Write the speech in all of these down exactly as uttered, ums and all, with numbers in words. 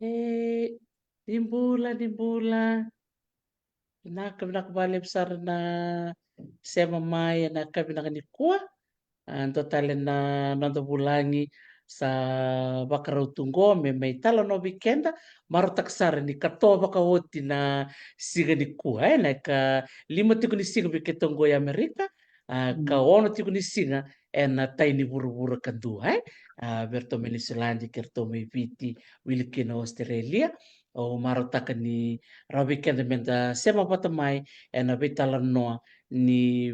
E, ni bula, ni bula. Vinaka, vinaka vakalevu sara na sema mai ena yakavi vinaka nikua. A, dua tale na noda vulagi sa vakarau tu qo me mai talanoa vei keda. Marautaka sara ni katoa vakaoti na siga nikua, e, na ikalima tiko ni siga vei keitou qo i Amerika. A, ka ono tiko ni siga ena tai ni vuravura kadua, e. A, vei iratou mai Niusiladi kei iratou mai Viti, wili kina Australia. Au marautaka ni rawa vei keda meda sema vata mai ena veitalanoa ni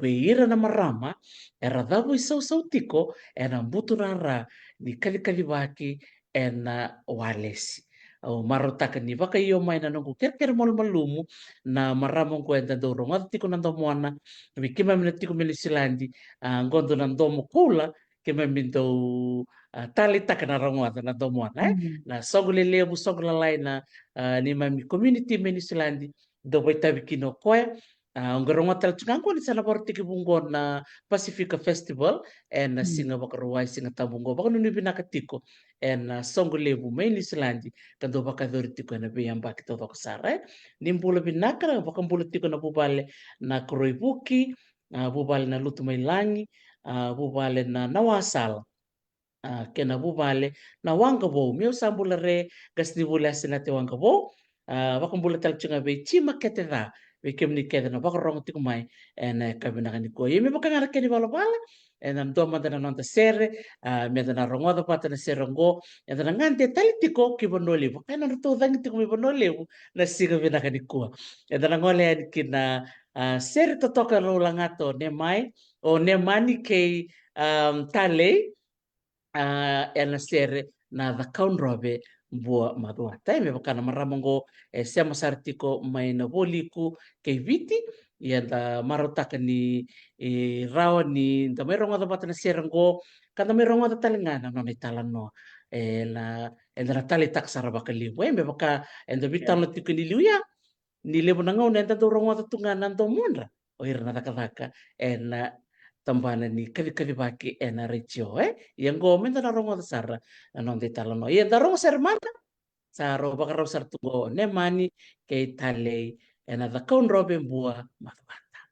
vei ira na marama era cavu isausau tiko ena buturara ni kacikacivaki ena walesi. Au marautaka ni vakaio mai na noqu kerekere malumalumu na marama oqo eda dau rogoca tiko na domona, vei keimami na tiko mai Niusiladi, a, qo dua na domo koula keimami dau, a, taleitaka na rogoca na domona, e. Na soqo lelevu, soqo lalai na, a, neimami community mai Niusiladi, dau vakaitavi kina o koya. A, au qai rogoca tale tu ga qo ni sa na vakarogoci vaqo na Pasifika Festival ena Siga Vakarauwai, Siga Tabu qo. Vakanuinui vinaka tiko ena soqo levu mai Niusiladi ka dau vakayacori tiko ena veiyabaki taucoko sara, e. Ni bula vinaka, vakabula tiko na vuvale na Koroivuki, a, vuvale na Lutumailagi, a, vuvale na Nawasala, a, kei na vuvale na Waqavou. Meu sa bula re, qasenivuli Asinate Waqavou. A, vakabula tale tiko ga vei Tima Keteca, vei kemuni kece na vakarogo tiko mai ena yakavi vinaka nikua. Ia me vaka ga na kena ivalavala, eda dua mada na noda sere, a, meda na rogoca vata na sere oqo, eda na gade tale tiko ki Vanua Levu, vaka e nodratou cagi tiko mai Vanua Levu na siga vinaka nikua. Eda na gole yani ki na, a, sere totoka rau lagata o Nemai, o Nemani kei, a, Talei, a, ena sere Na Cakaudrove Bua Macuata. E, me vaka na marama oqo e sema sara tiko mai Navoliku kei Viti, ia da marautaka ni, e, rawa ni da mai rogoca vata na sere oqo, ka da mai rogoca tale ga na nona italanoa. E, na, eda na taleitaka sara vakalevu. E, me vaka eda veitalanoa tiko ni liu ya, ni levu na gauna eda dau rogoca tu ga na domodra o ira na cakacaka ena tabana ni kacikacivaki ena retio, e. Ia oqo meda na rogoca sara na noda italanoa. Ia da rogo sere mada, sa rau vakarau sara tu qo Nemani kei Talei ena Cakaudrove Bua Macuata.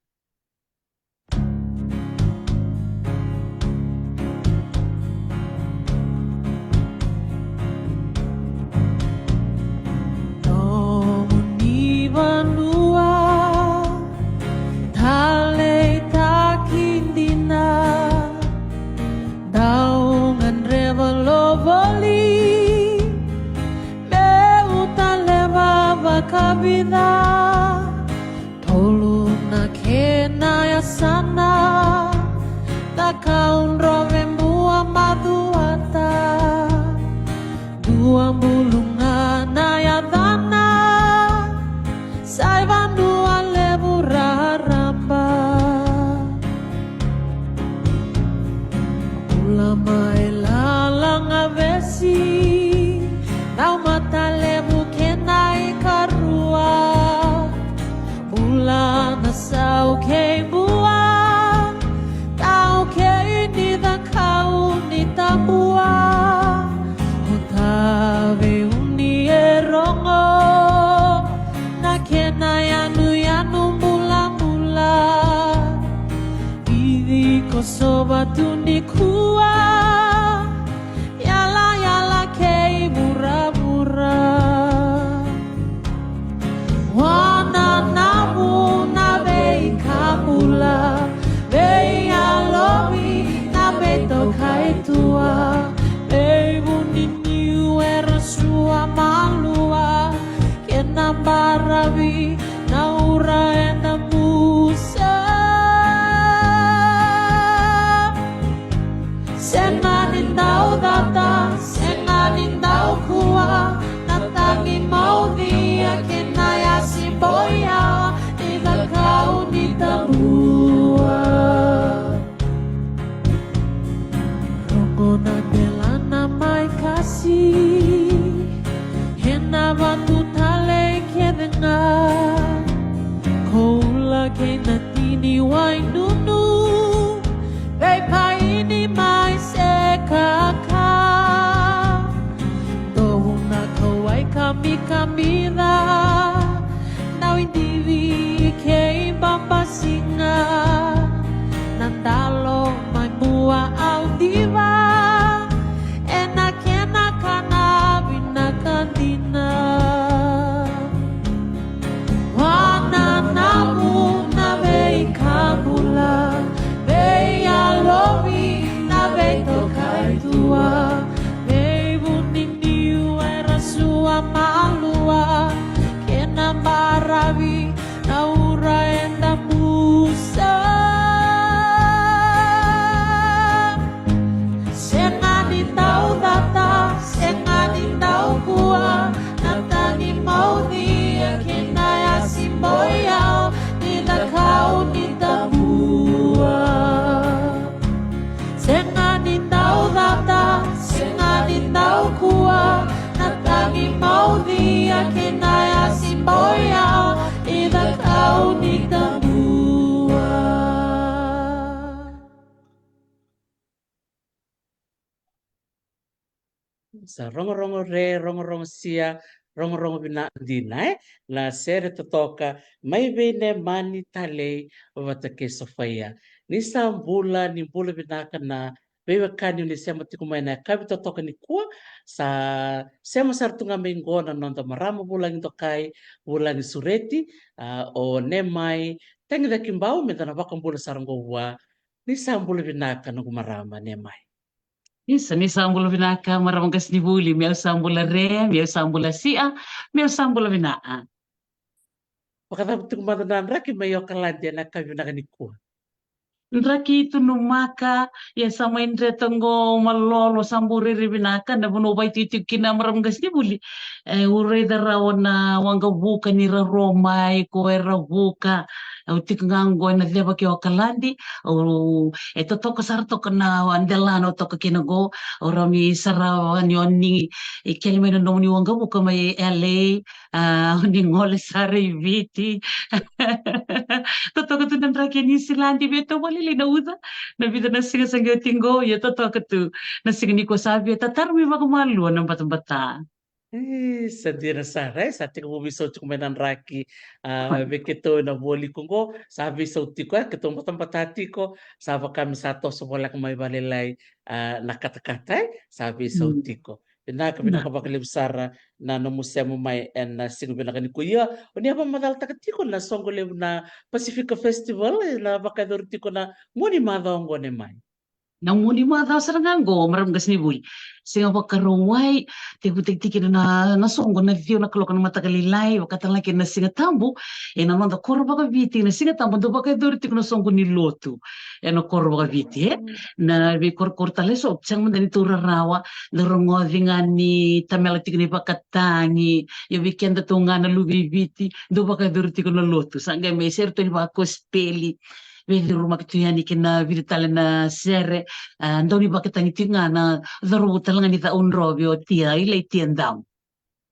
Nomuni vanua taleitaki dina, dau gadreva lo voli meu taleva vakavica. Tolu na kena yasana, Cakaudrove Bua Macuata. Dua bulu ga na yacana, sa i Vanua Levu raraba. Bula mai Lalagavesi, Naumata Levu kei na ikarua. Bula na sau kei Bua, tau kei ni Cakaunitabua. O Taveiuni e rogo na kena yanuyanu bulabula. Vici Kosova tu nikua, yalayala kei vuravura. Wananavu na veika bula, veiyalovi na veitokaitua, veivuniniu era sua malua, kena baravi na ura eda musa. Sega ni dau cata, sega ni dau kua, na tagi maucia kei na yasi boya ni Cakaunitabua. Rogo na delana mai kasi, ena vatu talei kece ga. Koula kei na tini wainunu, veipaini mai sekaka. Dovu na kau Kamikamica, na uidivi kei babasiga, na dalo mai bua au diva, ena kena kana vinaka dina. Wananavu na veika bula, veiyalovi na veitokaitua, veivuniniu era sua malua, kena baravi na ura eda busa. Sega ni dau cata, sega ni dau kua, na tagi maucia kei na yasi boyau, ni cakau ni tabua. Sega ni dau cata, sega ni dau kua, na tagi maucia kei na yasi boyau, ni cakau ni tabua. Sa rogorogo re, rogorogo sia, rogorogo vina dina, e? Na sere totoka mai vei Nemani Talei vata kei Sofaia. Ni sa bula, ni bula vinaka na veiwekani ni sema tiko mai na yakavi totoka nikua. Sa sema sara tu ga mai qo na noda marama vulagi dokai, vulagi sureti, a, o Nemai Tagicakibau, meda na vakabula sara qo vua. Ni sa bula vinaka noqu marama Nemai. Isa, ni sa bula vinaka marama qasenivuli, meu sa bula re, meu sa bula sia, meu sa bula vinaka. Vakacava tiko mada na draki mai Okaladi ena yakavi vinaka nikua? Draki tu numaka, ia sa mai dreta qo malolo, sa bau rairai vinaka na vanua vaitikotiko kina marama qasenivuli. E, au raica rawa na waqavuka ni ra ro mai ko era vuka. Au tiko ga qo ena ceva kei Okaladi. Au, e totoka sara toka na delana au toka kina qo. Au rawa ni sarava ni oni, e, kele mai na nomuni waqavuka mai L A. A, oni gole sara i Viti. Totoka tu na draki e Niusiladi, via tovolili na uca. Na vica na siga sa qai oti qo, ia totoka tu. Na siga nikua sa via tataromi vakamalua na batabata. E, sa dina sara, e, sa tekivu veisau tiko mai na draki, a, vei keitou ena voli ko qo, sa veisau tiko, e, keitou batabata tiko, sa vaka me sa toso voleka mai valailai, a, na katakata, e, sa veisau tiko. Vinaka, vinaka vakalevu sara na nomu sema mai ena siga vinaka nikua. Ia, o ni a vakamacalataka tiko na soqo levu na Pacifica Festival, e, na vakayacori tiko na mua ni macawa oqo Nemai. Na mua ni macawa sara ga qo, marama qasenivuli. Siga Vakarauwai, tekivutaki tiko kina na, na soqo na ciwa na kaloko na mataka lailai, vaka tale ga kina na Siga Tabu, ena noda koro vakaviti, na Siga Tabu dau vakayacori tiko na soqo ni lotu ena koro vakaviti, e? Na veikorokoro tale eso, sega mada ni tou rarawa, dau rogoci ga ni tamela tiko ni vakatagi, ia vei kedatou ga na luve i Viti, dau vakayacori tiko na lotu, sa qai mai sere tu ni vakosipeli. Veicurumaki tu yani kina vica tale na sere, a, dau ni vakatagi tiko ga na cauravou tale ga ni Ca'audrove o Tia, Ilai Tia Damu.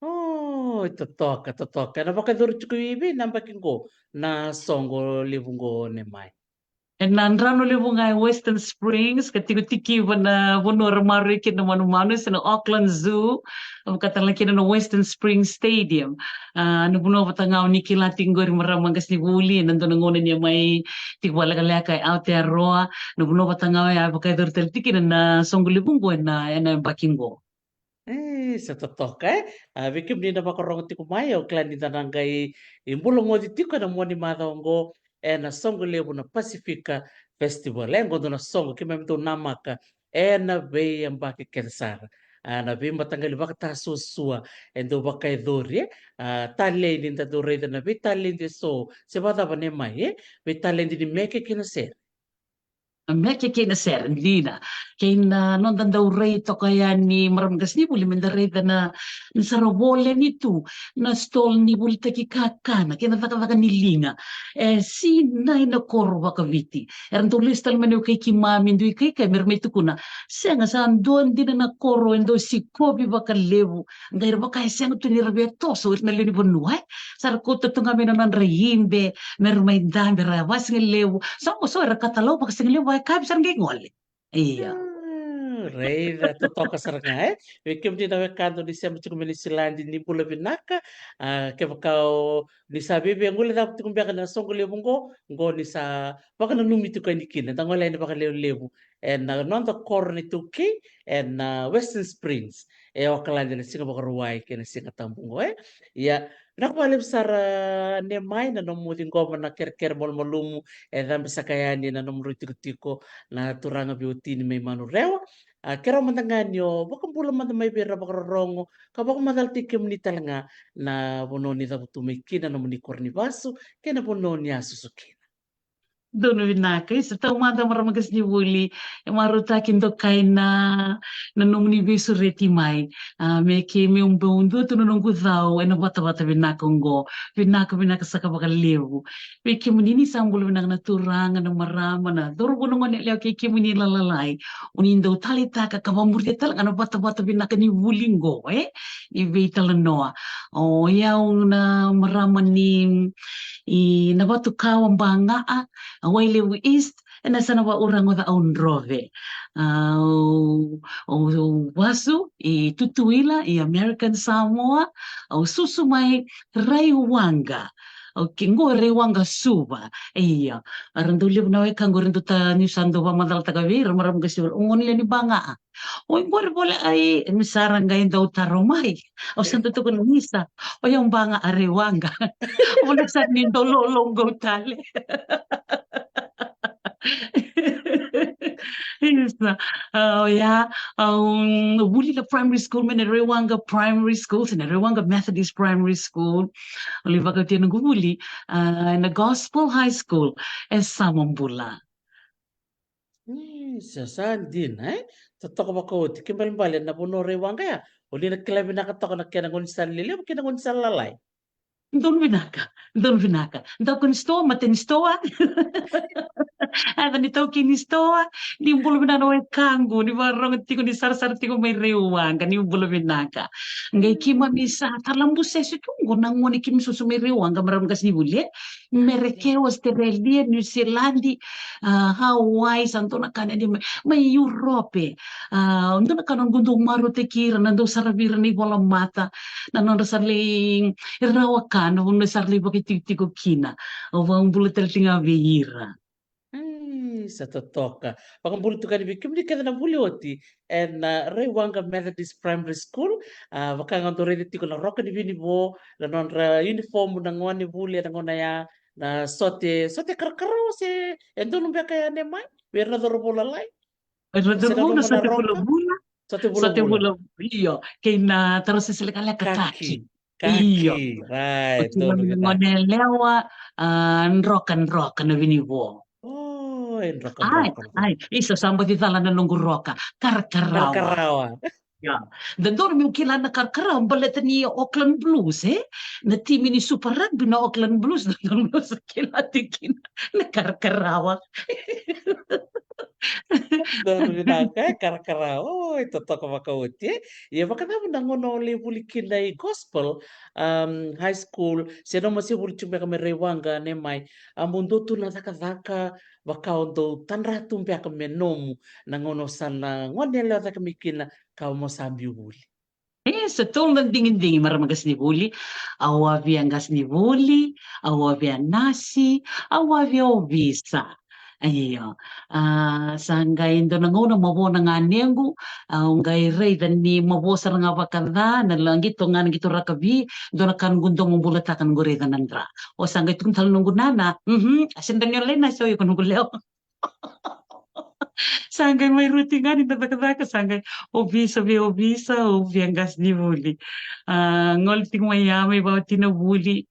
O, totoka, totoka. Ena vakayacori tiko i vei na yabaki qo na soqo levu qo Nemai? Ena drano levu ga e Western Springs, ka tiko tikiva na vanua ra maroroi kina na manumanu, se na Auckland Zoo, vaka tale ga kina na Western Springs Stadium. A, na vanua vata ga o ni kila tiko qori marama qasenivuli, ena dua na gauna ni a mai tiko vakalekaleka e Aotearoa, na vanua vata ga oya e vakayacori tale tiko kina na soqo levu qo ena, ena yabaki qo. E, sa totoka, e? A, vei kemuni na vakarogo tiko mai, au kila ni da na qai, e, bula goci tiko ena mua ni macawa oqo ena soqo levu na Pacifica Festival, e? Qo dua na soqo keimami dau namaka ena veiyabaki kece sara. A, na veimataqali vakatasuasua e dau vakayacori, e? A, talei ni da dau raica na veitaledi eso, se vakacava Nemai, e? Veitaledi ni meke kei na sere. Meke kei na sere, dina. Kei na noda dau rai toka yani marama qasenivuli, meda raica na, na sara voleni tu na stall ni volitaki kakana kei na cakacaka ni liga. E sinai na koro vakaviti. Era dau lesu tale mai na wekai keimami, dui kaikai mera mai tukuna, sega, sa dua dina na koro e dau sikovi vakalevu. Qai ra vaka e sega tu ni ra via toso o ira na lewe ni vanua, e? Sa ra kauta tu ga mai na nodra ibe mera mai dabe, ra vakasigalevu. Sa qo so era katalau vakasigalevu, vakayakavi sa ra qai gole. Ia. A, Raica, totoka sara ga, e. Vei kemuni na wekada ni sema tiko mai Niusiladi, ni bula vinaka. A, kevaka o ni sa veiveiguilecava tiko beka na soqo levu qo, qo ni sa vakananumi tiko yani kina, da gole yani vakalevulevu ena noda koro ni taukei ena Western Springs, e Okaladi, ena Siga Vakarauwai kei na Siga Tabu qo, e. Ia, vinaka vakalevu sara, Nemai, na nomu ciqoma na kerekere malumalumu e cabe saka yani na nomudrau itikotiko na turaga veiwatini mai Manurewa. A, kerea mada ga ni o vakabula mada mai vei ira vakarorogo, ka vakamacalataki kemuni tale ga na vanua ni cavutu mai kina na nomuni koro ni vasu kei na vanua ni a susu kina. Donu vinaka, isa, taumada marama qasenivuli, e marautaki dokai na, na nomuni veisureti mai. A, me kei meu bau dua tu na noqu cau ena vatavata vinaka oqo. Vinaka, vinaka saka vakalevu. Vei kemuni ni sa bula vinaka na turaga, na marama, na cauravou, na goneyalewa kei kemuni na lalai. O ni dau taleitaka ka vamuria tale ga na vatavata vinaka ni vuli qo, e? Ni veitalanoa. O yau na marama ni, i Navatukawa, Baga'a, a, Wailevu East, ena yasana va'u Ragoca, au Drove. A, au, au, au vasu i Tutuila, i American Samoa, au susu mai Raiwaqa. Okay, qo Raiwaqa, Suva. Ia, era dau levu na wekaqu era dau ta, niu sa dau vakamacalataka vei ira, marama qasenivuli, o gone lewe ni Baga'a. Oi, qori vole, ai, ni sa ra qai dau taro mai. Au sa dau tukuna, isa, o yau Baga'a, Raiwaqa. Vole sa ni dau lolo qo tale. Isa, a, oya, au vuli na primary school mai na Raiwaqa Primary School, se na Raiwaqa Methodist Primary School. Au lai vakautia noqu vuli, a, na Gospel High School e Samabula. Isa, sa dina, e? Totoka vakaoti, kena ibalebale na vanua o Raiwaqa ya, o ni na kila vinaka toka na kena gaunisala lelevu kei na gaunisala lalai. Donu vinaka, donu vinaka. Daku ni sitoa, mate ni sitoa. Yaca ni taukei ni sitoa. Ni bula vinaka na wekaqu, ni vakarorogo tiko, ni sarasara tiko mai Raiwaqa, ni bula vinaka. Qai keimami sa talabusese tu qo na gone keimami susu mai Raiwaqa, marama qasenivuli, e. Merika, Australia, Niusiladi, a, Hawaii, sa dua na ka ni mai, mai Europe. A, dua na ka na noqu dau marautaki ira, na dau saravi ira na ivolamata, na nodra sa lai rawa ka, na vanua sa lai vakaitikotiko kina. Au vakabula tale tiko ga vei ira. Ai, sa totoka. Vakabula tiko yani vei kemuni kece na vuli oti ena, a, Raiwaqa Methodist Primary School. A, vaka ga dou raica tiko na roka ni vinivo, na nodra uniform na gone vuli ena gauna ya, na sote, sote karakarawa se e donu beka ya, Nemai, vei ira na cauravou lalai. Ira na cauravou na sote vulavula. Sote vulavula. Io, kei na tarausese lekaleka kaki. Kaki. Io. Right. Oti na gone yalewa, a, drokadroka na vinivo. Oi, drokadroka. Ai, ai, isa, sa baci cala na noqu roka. Karakarawa. Karakarawa. Ia. Dodonu meu kila na karakarawa baleta ni Auckland Blues, e? Na timi ni Super Rugby na Auckland Blues, dodonu meu sa kila tiko kina na karakarawa. Donu vinaka, e, karakarawa. Oi, totoka vakaoti, e. Ia vakacava na gauna o lai vuli kina i Gospel, um, High School, se nomu se vuli tu beka mai Raiwaqa, Nemai, a, mo dua tu na cakacaka vaka o dau tadra tu beka me nomu na gauna o sa na gone yalewa cake mai kina ka mo sa biu vuli? E, sa tolu na digidigi, marama qasenivuli. Au a via qasenivuli, au a via nasi, au a via ovisa. Io. A, sa qai dua na gauna mavoa na ganequ, au qai raica ni mavoa sara ga vakaca, na lagito ga na qito rakavi, dua na ka noqu domobulataka noqu raica na dra. O sa qai tukuna tale noqu nana, mhm, a se dra ni o lai nasi, o iko noqu lewa. Sa qai mai ruti ga ni na cakacaka, sa qai ovisa vei ovisa, au via qasenivuli. A, gole tiko mai ya, mai vakaoti na vuli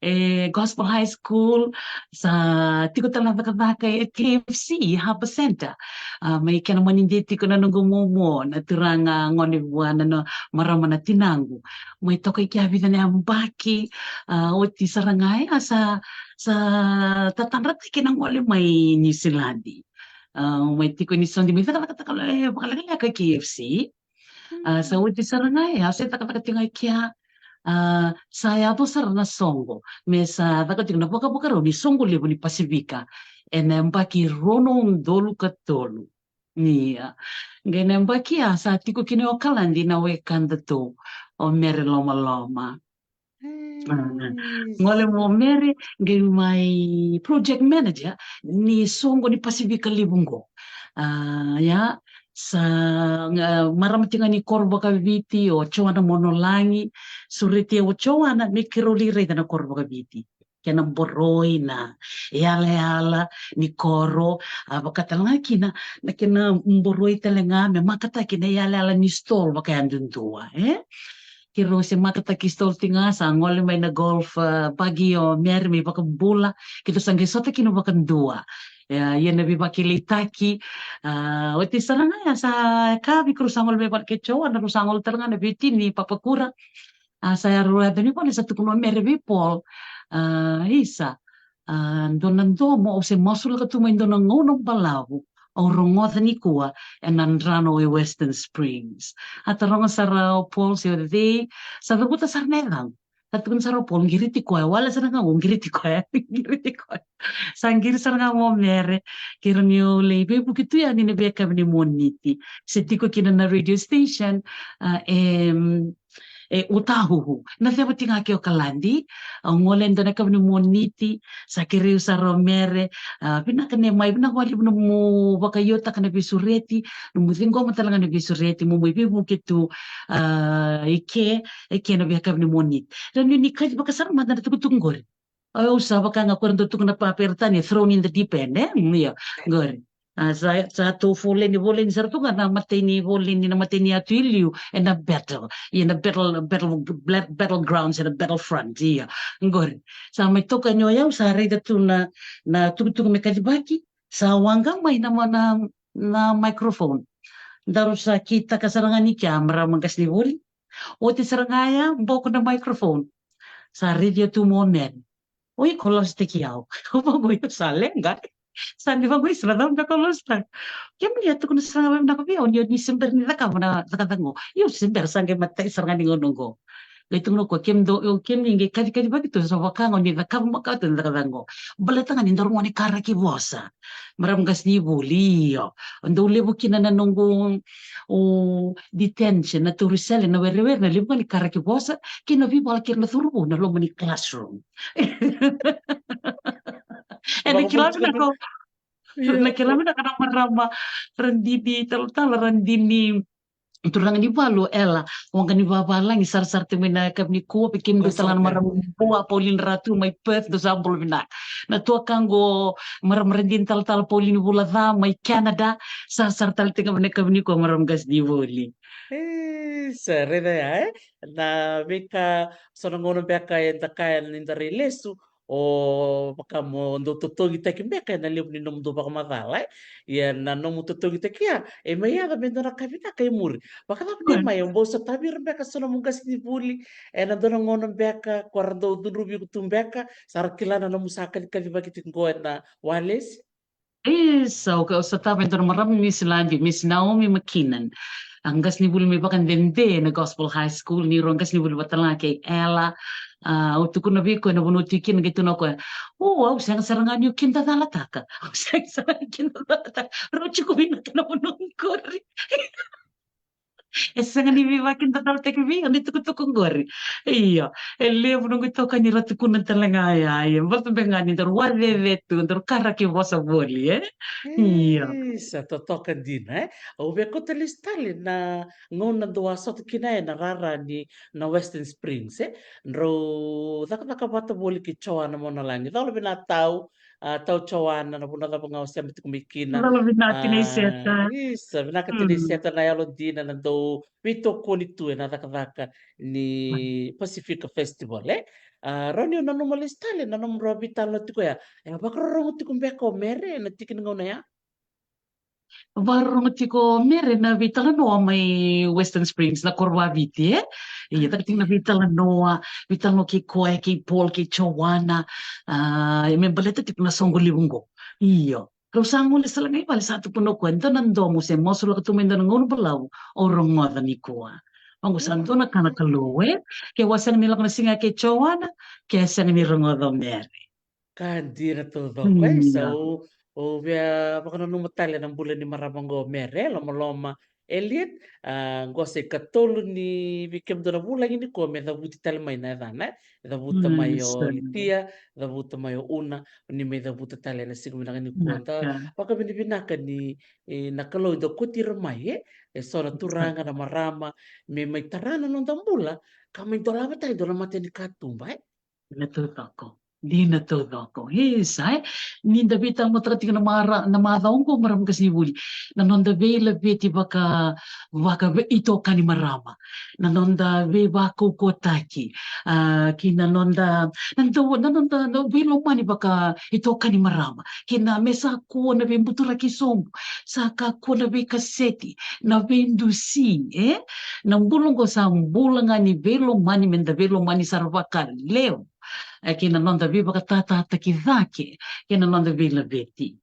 e Gospel High School, sa tiko tale na cakacaka e K F C, Harbour Centre. A, mai kena mani de tiko na noqu momo, na turaga gone vua na, na marama na tinaqu. Mai toka i kea vica na yabaki, a, oti sara ga ya, a, sa sa tatadrataki na gole mai Niusiladi. A, mai tiko ni sodi mai cakacakataka, e, vakalekaleka K F C. A, sa oti sara ga ya, a, se cakacaka tiko ga i kea. A, sa yaco sara na soqo me sa caka tiko na vakavakarau ni soqo levu ni Pasifika ena yabaki rua na udolu ka tolu. Ia. Qai na yabaki ya sa tiko kina o Kaladi na wekadatou, o Mere Lomaloma. Gole mo Mere, qai mai project manager ni soqo ni Pasifika levu qo. Ia, sa marama tiko ga ni koro vakaviti, o Joana Monolagi. Sureti au o Joana me keirau lai raica na koro vakaviti, kena boroi, na yalayala ni koro, a vaka tale ga kina na kena boroi tale ga me makataki na yalayala ni stall vakayadudua, e? Keirau se makataki stall tiko ga, sa gole mai na golf buggy o Mere me vakabula, keitou sa qai sota kina vakadua. Ia, ia na veivakilitaki, a, oti sara ga ya sa kavi keirau sa gole mai vale kei Joana, rau sa gole tale ga na veiwatini Papakura. A, sa yaco, yaco ni vale sa tukuna o Mere vei Paul, a, isa, a, dua na domo au se masulaka tu mai dua na gauna balavu au rogoca nikua ena drano e Western Springs. A taroga sara o Paul se o cei, sa cavuta sara na yacaqu. Sa tukuna sara o Paul, qiriti koya, wale sara ga qo, qiriti koya, qiriti koya. Sa qiri sara ga mo Mere, keirau ni o lai veivuke tu yani na veiyakavi ni Moniti. Se tiko kina na radio station, a, e, e Utahuhu. Na ceva tiko ga kei o Kaladi, au gole e dua na yakavi ni Moniti, sa kerei au sara o Mere, a, vinaka ne mai, vinaka vakalevu na nomu vakaiotaka na veisureti, nomu ciqoma tale ga na veisureti, mo mai veivuke tu, a, i ke, e ke na veiyakavi ni Moniti. Ra ni, ni kacivaka sara mada na tukutuku qori. Au sa vaka ga ko era dau tukuna na papera tani, thrown in the deep end, e? Mm, ia, qori. A, sa, sa tou voleni, voleni sara tu ga na matai ni voleni, na matai ni yatu i liu, ena battle, ia na battle, battle, bla-, battlegrounds, ena battlefront, ia, qori. Sa mai toka ni o yau, sa raica tu na, na tukutuku me kacivaki, sa waqa mai na, na, na microphone. Daru sa kitaka sara ga ni kea, marama qasenivuli. Oti sara ga ya, boko na microphone. Sa raici au tu mo Mere. O iko lolositaki au. Au vaqo, io sa leqa. Sa ni vaqo, isa na cava beka o lolositaka. Kemuni a tukuna sara ga vakavinaka vei au ni o ni se bera ni cakava na cakacaka qo. Io se bera, sa qai matai sara ga ni gauna qo. Qai tukuna o koya, kemudou, io, kemuni qai kacikacivaki tu, sa vaka ga o ni cakava makawa tu na cakacaka qo. Baleta ga ni daru gone karaki vosa. Marama qasenivuli, io. Dau levu kina na noqu, o, detention, na tauri sele, na werewere, na levu ga ni karaki vosa, kei na veivala kei ira na cauravou ena loma ni classroom. Ena kila vinaka, na kila vinaka na marama Radini talatala, Radini, turaga ni valu, Ela Waqanivavalagi, sarasara tiko mai na yakavi nikua, vei kemudou tale ga na marama Bua, Pauline Ratu mai Perth, dou sa bula vinaka. Na tuakaqu marama Radini talatala, Pauline Vulaca mai Canada, sarasara tale tiko mai na yakavi nikua, marama qasenivuli. E, sa raica ya, e? Na veika, so na gauna beka eda kaya ni da rai lesu, o vaka mo dou totogitaki beka ena levu ni nomudou vakamacala, e? Ia na nomu totogitaki ya e mai yaco me dua na ka vinaka e muri. Vakacava ni mai o bau sotavi ira beka so na nomu qasenivuli ena dua na gauna beka ko ra dau cudruvi iko tu beka, sa ra kila na nomu sa kacikacivaki tiko qo ena walesi? Isa, okay, au sotava e dua na marama Niusiladi, Miss Naomi McKinnon. A qasenivuli mai vakadede ena Gospel High School, ni rau qasenivuli vata tale ga kei Ela. A, au tukuna vei koya na vanua tu kina, qai tukuna o koya, o, au sega sara ga niu kidacalataka. Au sega sara ga niu kidacalataka. Rau tiko vinaka na vanua qori. E sega ni veivakidacala tiko vei au na itukutuku qori. Io, e levu noqu itokani ra tukuna tale ga ya, io. Baleta beka ga ni daru wacece tu, daru karaki vosa voli, e? Io. Isa, totoka dina, e? Au via kauta lesu tale na gauna dou a sota kina ena rara ni na Western Springs, e? Drau cakacaka vata voli kei Joana Monolagi. Colo vina tau, a, tau Joana, na vanua cava ga o sema tiko mai kina. Colo vina, a, tinai Seta. Isa, vinaka tinai Seta, na yalodina na dau veitokoni tu ena cakacaka ni Pasifika Festival, e? A, rawa niu nanuma lesu tale na nomudrau veitalanoa tiko ya. E vakarorogo tiko beka o Mere ena tiki ni gauna ya? Vakarorogo tiko o Mere na veitalanoa mai Western Springs, na koro vakaviti, e? Ia, caka tiko na veitalanoa, veitalanoa kei koya, kei Paul, kei Joana, a, me baleta tiko na soqo levu qo. Io. Rau sa gole sara ga i vale, sa tukuna o koya, dua na domo se masulaka tu mai dua na gauna balavu au rogoca nikua. Vaqo sa dua na ka na Kalou, e? Ke au a sega ni lako na siga kei Joana, ke a sega ni rogoca o Mere. Ka dina taucoko, e? Io. Sa au Au via vakananuma tale na bula ni marama qo, Mere Lomaloma Elliot. A, qo sa ikatolu ni vei kemudou na vulagi nikua me cavuti tale mai na yacana, e. Cavuta mai o Litia, cavuta mai o Una, ni mai cavuta tale ena siga vinaka nikua. Da vakavinavinaka ni, e, na Kalou e dau kauti ira mai, e, e so na turaga, na marama, me mai tara na noda bula ka mai dolava tale e dua na matanikatuba, e. Dina taucoko. Dina taucoko. Isa, e. Ni da veitalanoataka tiko na mara, na macawa oqo, marama qasenivuli, na noda veilaveti vaka, vaka vei, itokani marama, na noda veivakaukauwataki, a, kei na noda, na dau, na noda, na veilomani vaka itokani marama, kei na me sa kua na veibuturaki sobu, sa kakua na veikaseti, na veidusi, e. Na bula oqo sa bula ga ni veilomani, me da veilomani sara vakalevu, e, kei na noda veivakatatataki cake, kei na noda veilaveti.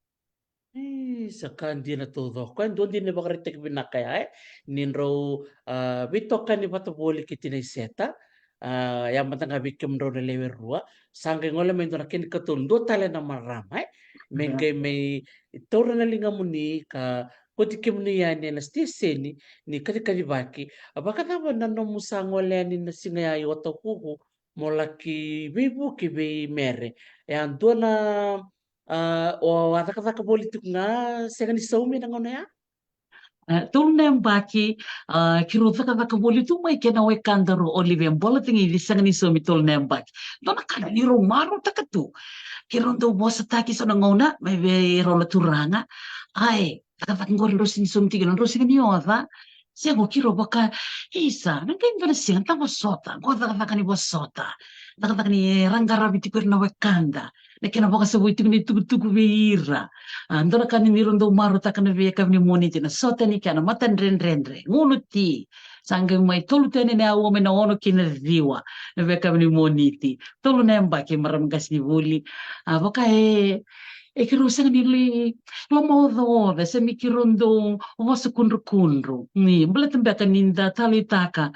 Isa, ka dina taucoko. E dua dina ni vakaraitaki vinaka ya, e, ni drau, a, veitokani vata voli kei tinai Seta. A, ya mada ga vei kemudrau na lewe rua. Sa qai gole mai dua na kena ikatolu, dua tale na marama, e, me qai mai taura na ligamuni ka kauti kemuni yani ena siteseni ni kacikacivaki. A, vakacava na nomu sa gole yani na siga ya i Watakuku mo laki veivuke vei Mere? E a dua na, a, o a cakacaka voli tiko ga, sega ni saumi ena gauna ya? E, tolu na yabaki, a, keirau cakacaka voli tu mai kei na wekada rua, Olive Bolatagici, sega ni saumi, tolu na yabaki. Dua na ka na neirau marautaka tu, keirau dau vosataki so na gauna mai vei rau na turaga. Ai, cakacaka qori drau sega ni saumi tiko, drau sega ni oca. Sega, o keirau vaka, isa, na qai dua na siga da vosota, qo cakacaka ni vosota, cakacaka ni ra qaravi tiko ira na wekada, na kena vakasavui tiko ni tukutuku vei ira. A, dua na ka ni neirau dau marautaka na veiyakavi ni Moniti, na sota ni kena matadredredre, gunu ti. Sa qai mai tolu tu yani na aua mai na ono ki na ciwa na veiyakavi ni Moniti. Tolu na yabaki, marama qasenivuli. A, vaka e, e keirau sega ni lai lomaocaoca, se me keirau dau vosa kudrukudru. Ni baleta beka ni da taleitaka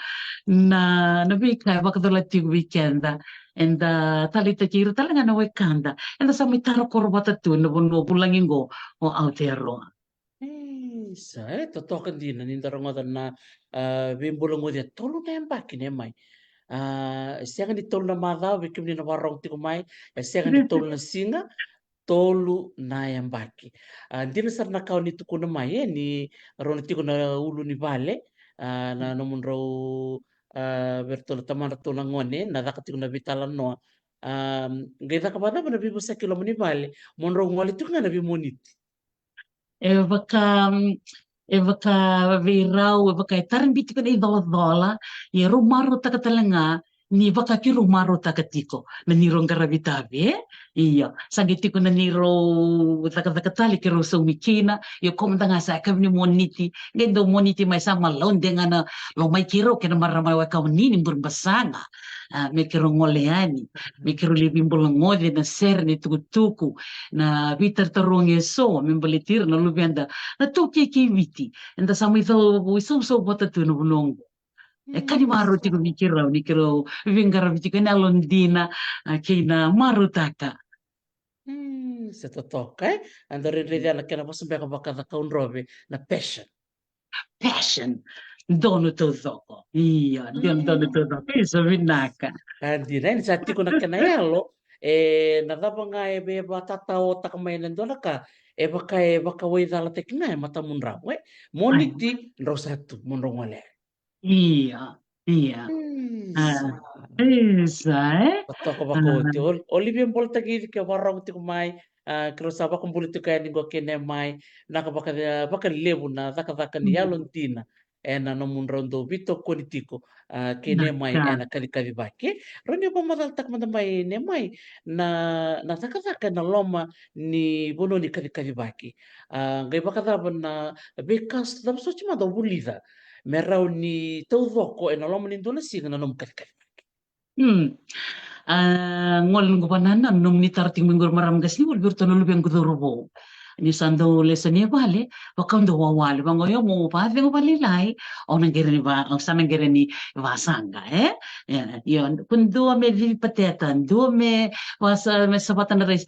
na, na veika e vakacolati tiko vei keda. Eda taleitaki ira tale ga na wekada. Eda sa mai tara koro vata tu na vanua vulagi qo o Aotearoa. Isa, e, totoka dina ni da rogoca na, a, veibulagoci e tolu na yabaki, ne mai. A, e sega ni tolu na macawa vei kemuni na vakarorogo tiko mai, e sega ni tolu na siga, tolu na yabaki. A, dina sara na ka o ni tukuna mai, e, ni rau na tiko na ulunivale, a, na nomudrau, a, vei iratou na tamadratou na gone, na caka tiko na veitalanoa. A, qai caka vakacava na veivosaki e loma ni vale mo drau gole tiko ga na veimoniti? E vaka, e vaka vei rau, e vaka e tara bibi tiko na icolacola, ia rau marautaka tale ga ni vaka keirau marautaka tiko na neirau qaravi tavi, e? Io, sa qai tiko na neirau cakacaka tale keirau saumi kina, io, ko mada ga sa yakavi ni Moniti, qai dau Moniti mai, sa malaude ga na lomai keirau kei na marama wekaqu ni Burebasaga. A, me keirau gole yani, me keirau lai veibulagoci ena sere, na itukutuku, na veitarotarogi eso me baleti ira na luveda na iTaukei kei Viti. Eda sa mai cau isausau vata tu ena vanua oqo. E ka ni marau tiko vei keirau ni keirau veiqaravi tiko ena yalodina, a, kei na marautaka. Hmm, sa totoka, e? Eda rairai na kena vosa beka vaka Cakaudrove, na passion. Passion. Donu taucoko. Io, donu, donu taucoko. Isa, vinaka. A, dina, ni sa tiko na kena yalo, e, na cava ga e via vakatataotaka mai ena dua na ka, e vaka e vakawaicalataki ga e matamudrau, e? Moniti drau sa tu, mo drau gole. Io, io. A, isa, e? Totoka vakaoti. Ol-, Olivia Bolatagici, ke vakarorogo tiko mai, a, keirau sa vakabula tiko yani qo kei Nemai, vinaka vaka, vakalevu na cakacaka ni yalodina ena nomudrau dau veitokoni tiko, a, kei Nemai ena kacikacivaki. Rau ni vakamacalataka mada mai, Nemai, na, na cakacaka ena loma ni vanua ni kacikacivaki. A, qai vakacava na veika, cava soti mada o vulica me rawa ni taucoko ena loma ni dua na siga na nomu kacikacivaki? Hmm. A, gole noqu vanua, na nomuni taro tiko mai qori, marama qasenivuli, vei iratou na luvequ cauravou. Ni sa dau lesu ni vale, vaka dau wawale, vaqo io mo vacegu valailai, au na qere ni va, au sa na qere ni vasaqa, e? E, io, ko dua me civi pateta, dua me vasa, me savata na raisi.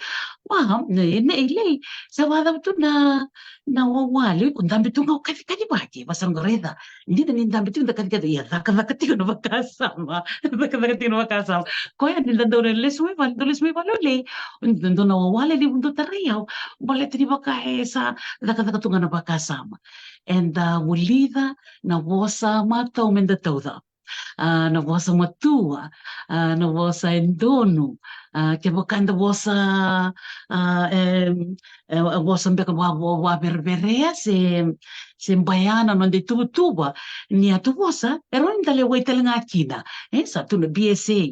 Wa, ne, ne, ilei, sa vacava tu na, na wawale, ko dabe tu ga o kacikaci vaki, vasa ga raica. Dina ni dabe tiko da kacikaci, ia, cakacaka tiko na vakasama, cakacaka tiko na vakasama. Koya ni da dau lesu mai vale, dau lesu mai vale o lei, dau na wawale levu dau tarai au, baleta ni vaka e sa cakacaka tu ga na vakasama. Eda vulica na vosa matau meda tauca. A, na vosa matua, a, na vosa e donu, a, kevaka eda vosa, a, e, e, vosa beka va, va, vavereverea se, se baya na noda ituvatuva, ni a tu vosa, e rawa ni da lewai tale ga kina. E, sa tu na B S A,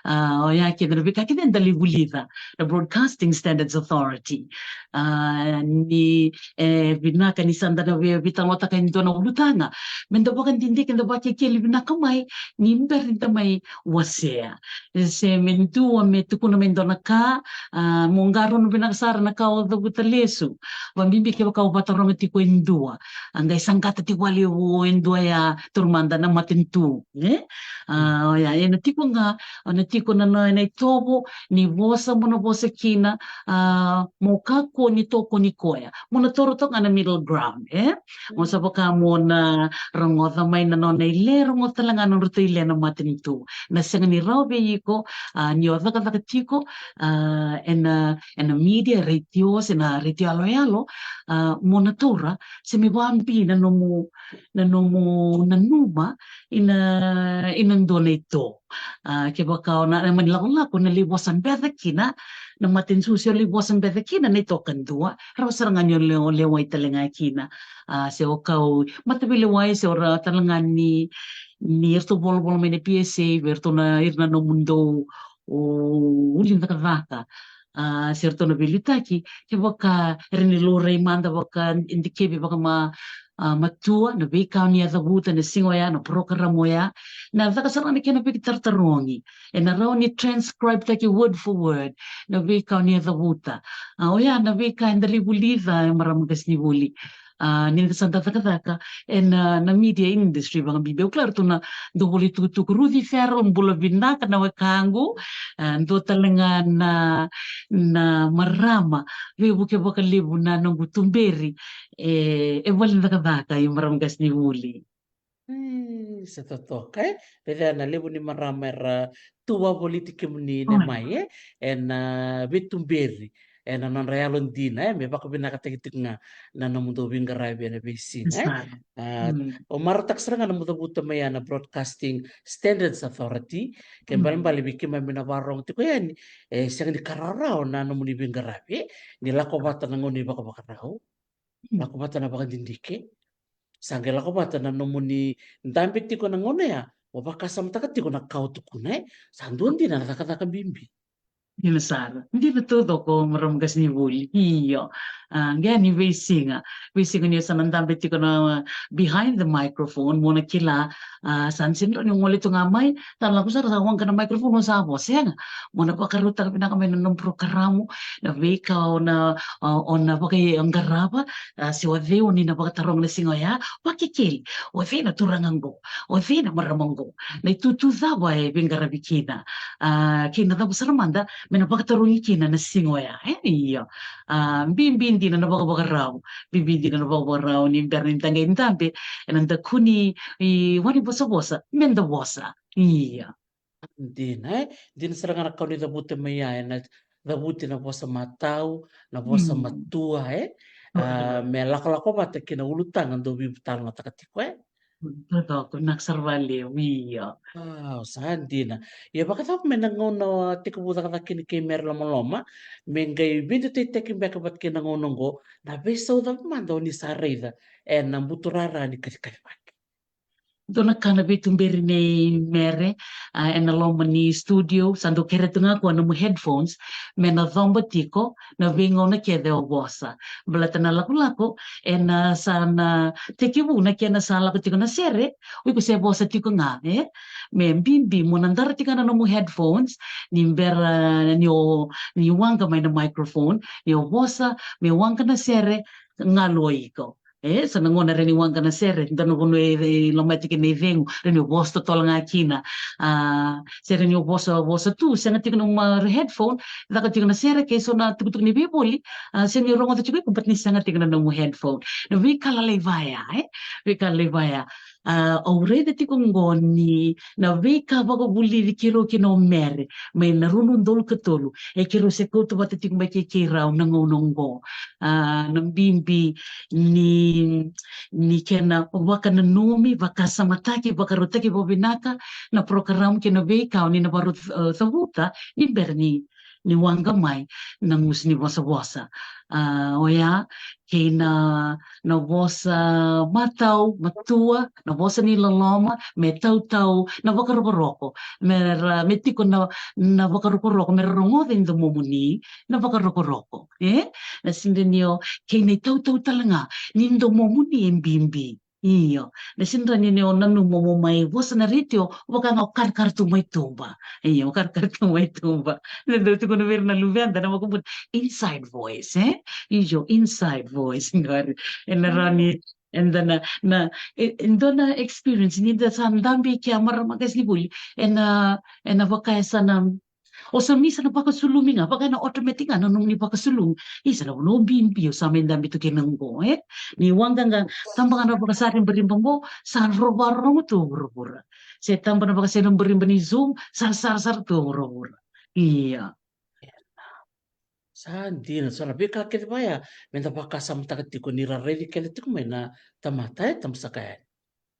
a, oya kece na veika kece eda lai vulica, na Broadcasting Standards Authority. A, ni, e, vinaka ni sa da na vei, veitalanoataka e dua na ulutaga. Meda vakadidike, da vakekeli vinaka mai, ni bera ni da mai wasea. Se me dua me tukuna me dua na ka, a, mo qarauna vinaka sara na ka o cavuta lesu. Vabibi kevaka o vataroga tiko e dua. A qai saqata tiko valevu e dua ya, taura mada na matanitu, e? A, oya, ena tiko ga, ena tiko na, na, na itovo, ni vosa mo na vosa kina, a, mo kakua ni tokoni koya. Mo na taura toka ga na middle ground, e? Mo sa vaka mo na rogoca mai na nona ile, rogoca tale ga na nodratou ile na matanitu. Na sega ni rawa vei iko, a, ni o cakacaka tiko, a, ena, ena media, retio, se na retio yaloyalo, a, mo na taura, se me vabi na nomu, na nomu nanuma, ina, ina dua na ito. A, kevaka o na, na mani lakolako, na lai vosa beca kina, na matanitu se o lai vosa beca kina, na ito kadua, rawa sara ga ni o le, o lewai tale ga kina. A, se o kau mataveilewai, se o rawa tale ga ni, ni eratou volavola mai na P S A, vei eratou na, ira na nomudou, o, uli cakacaka. A, se ratou na veiliutaki, kevaka era ni laurai mada vaka, e dikevi vaka ma, a, matua, na veika o ni a cavuta, na siga oya, na program oya, na caka sara na kena veitarotarogi. Ena rawa ni transcribe taki word for word, na veika o ni a cavuta. A, oya, na veika eda lai vulica, e marama qasenivuli. A, ni da sa da cakacaka ena, na media industry, vakabibi au kila ratou na dau voli tukutuku. Ruth Ferro, bula vinaka na wekaqu, a, dua tale ga na, na marama, veivuke vakalevu na noqu tuberi, e, e vale ni cakacaka i marama qasenivuli. E, sa totoka, e? Raica na levu ni marama era tu vakavoliti kemuni ne mai, e? Ena veituberi, ena nodra yalodina, e, me vakavinakataki tiko ga na nomudou veiqaravi ena veisiga, e? A, o marautaka sara ga na mucavuta mai ya na Broadcasting Standards Authority, ke balebale vei keimami na vakarogo tiko yani, e sega ni ka rawarawa na nomuni veiqaravi, e? Ni lako vata na gauna ni vakavakarau, lako vata na vakadidike, sa qai lako vata na nomuni dabe tiko na gauna ya, o vakasamataka tiko na ka o tukuna, e? Sa dua dina na cakacaka bibi. Dina sara. Dina taucoko, marama qasenivuli. Io. A, qai ni veisiga. Veisiga ni o sa na dabe tiko na behind the microphone, mo na kila, a, sa ni sega ni rawa ni o gole tu ga mai, sa lako sara sa waqa na microphone o sa vosa, sega. Mo na vakarautaka vinaka mai na nomu parokaramu, na veika o na, o, o na vakaiqaravi, a, se o cei o ni na vakataroga na siga oya, vakekeli, o cei na turaga qo, o cei na marama qo, na itutu cava e veiqaravi kina, a, kei na cava sara mada me na vakatarogi kina na siga oya, e, io. A, bibi dina na vakavakarau, bibi dina na vakavakarau ni bera ni da qai dabe ena dakuni, i, wani vosavosa, me da vosa, io. Dina, e? Dina sara ga na ka o ni cavuta mai ya, ena cavuti na vosa matau, na vosa matua, e? A, me lakolako vata kei na ulutaga dou veitalanoataka tiko, e? Taucoko, vinaka sara vakalevu, io. Wow, sa dina. Ia vakacava mai na gauna o a tekivu cakacaka kina kei Meri Lomaloma, me qai veidutaitaki beka vata kei na gauna oqo, na veisau cava mada o ni sa raica ena buturara ni kacikacivaki? Dua na ka na veituberi nei Mere, a, ena loma ni studio, sa dau kere tu ga koya nomu headphones, me na coba tiko na veigauna kece o vosa. Baleta na lakolako, ena sa na tekivu na kena sa lako tiko na sere, o iko se vosa tiko ga, e? Me bibi mo na dara tiko ga na nomu headphones, ni bera ni o, ni waqa mai na microphone, ni o vosa, me waqa na sere, galu o iko. E, sa na gauna re ni waqa na sere, dua na vanua e, e lomati kina i cegu, re ni vosa totolo ga kina. A, sere ni vosa, vosa tu, sega tiko na uma headphone, caka tiko na sere, ke so na tukutuku ni veivoli, a, sega ni rogoca tiko iko, but ni sega tiko na nomu headphone. Na veika lalai vaya, e? Veika lalai vaya. A, au raica tiko qo ni na veika vakavulici keirau kina o Mere, mai na rua na udolu ka tolu, e keirau se kauta vata tiko mai kei keirau na gauna qo. A, na bibi ni, ni kena vakananumi, vakasamataki, vakarautaki vakavinaka na program kei na veika o ni na vakarau, e, cavuta, ni bera ni, ni waqa mai na gusu ni vosavosa. A, oya, kei na, na vosa matau, matua, na vosa ni loloma, me tautau na vakarokoroko, me ra, me tiko na, na vakarokoroko, me ra rogoca e domomuni na vakarokoroko, e? Na sega ni o, kei na itautau tale ga ni domomuni e bibi. Io, na sega ni ni o nanuma mo mai vosa na retio, vaka ga o karakara tu mai tuba. Io, o karakara tu mai tuba. Na dau tukuna vei ira na luveda na vakabuna, inside voice, e? Io, inside voice. Qori, ena rawa ni, eda na, na, e, e dua na experience, ni da sa dabe i kea marama qasenivuli, ena, ena vaka e sa na, o sa mi sa na vakasulumi ga, vaka na automatic ga na nomuni vakasulumi. Isa na vanua bibi o sa mai dabe tu kina qo, e? Ni waqa ga, taba ga na vakasaribariba qo, sa ro vakarorogo tu o vuravura. Se taba na vakasaribariba ni Zoom, sa sarasara tu o vuravura. Ia. Sa dina, so na veika kece vaya, me da vakasamataka tiko ni ra raici kece tiko mai na tamata, e, tabasaka yani.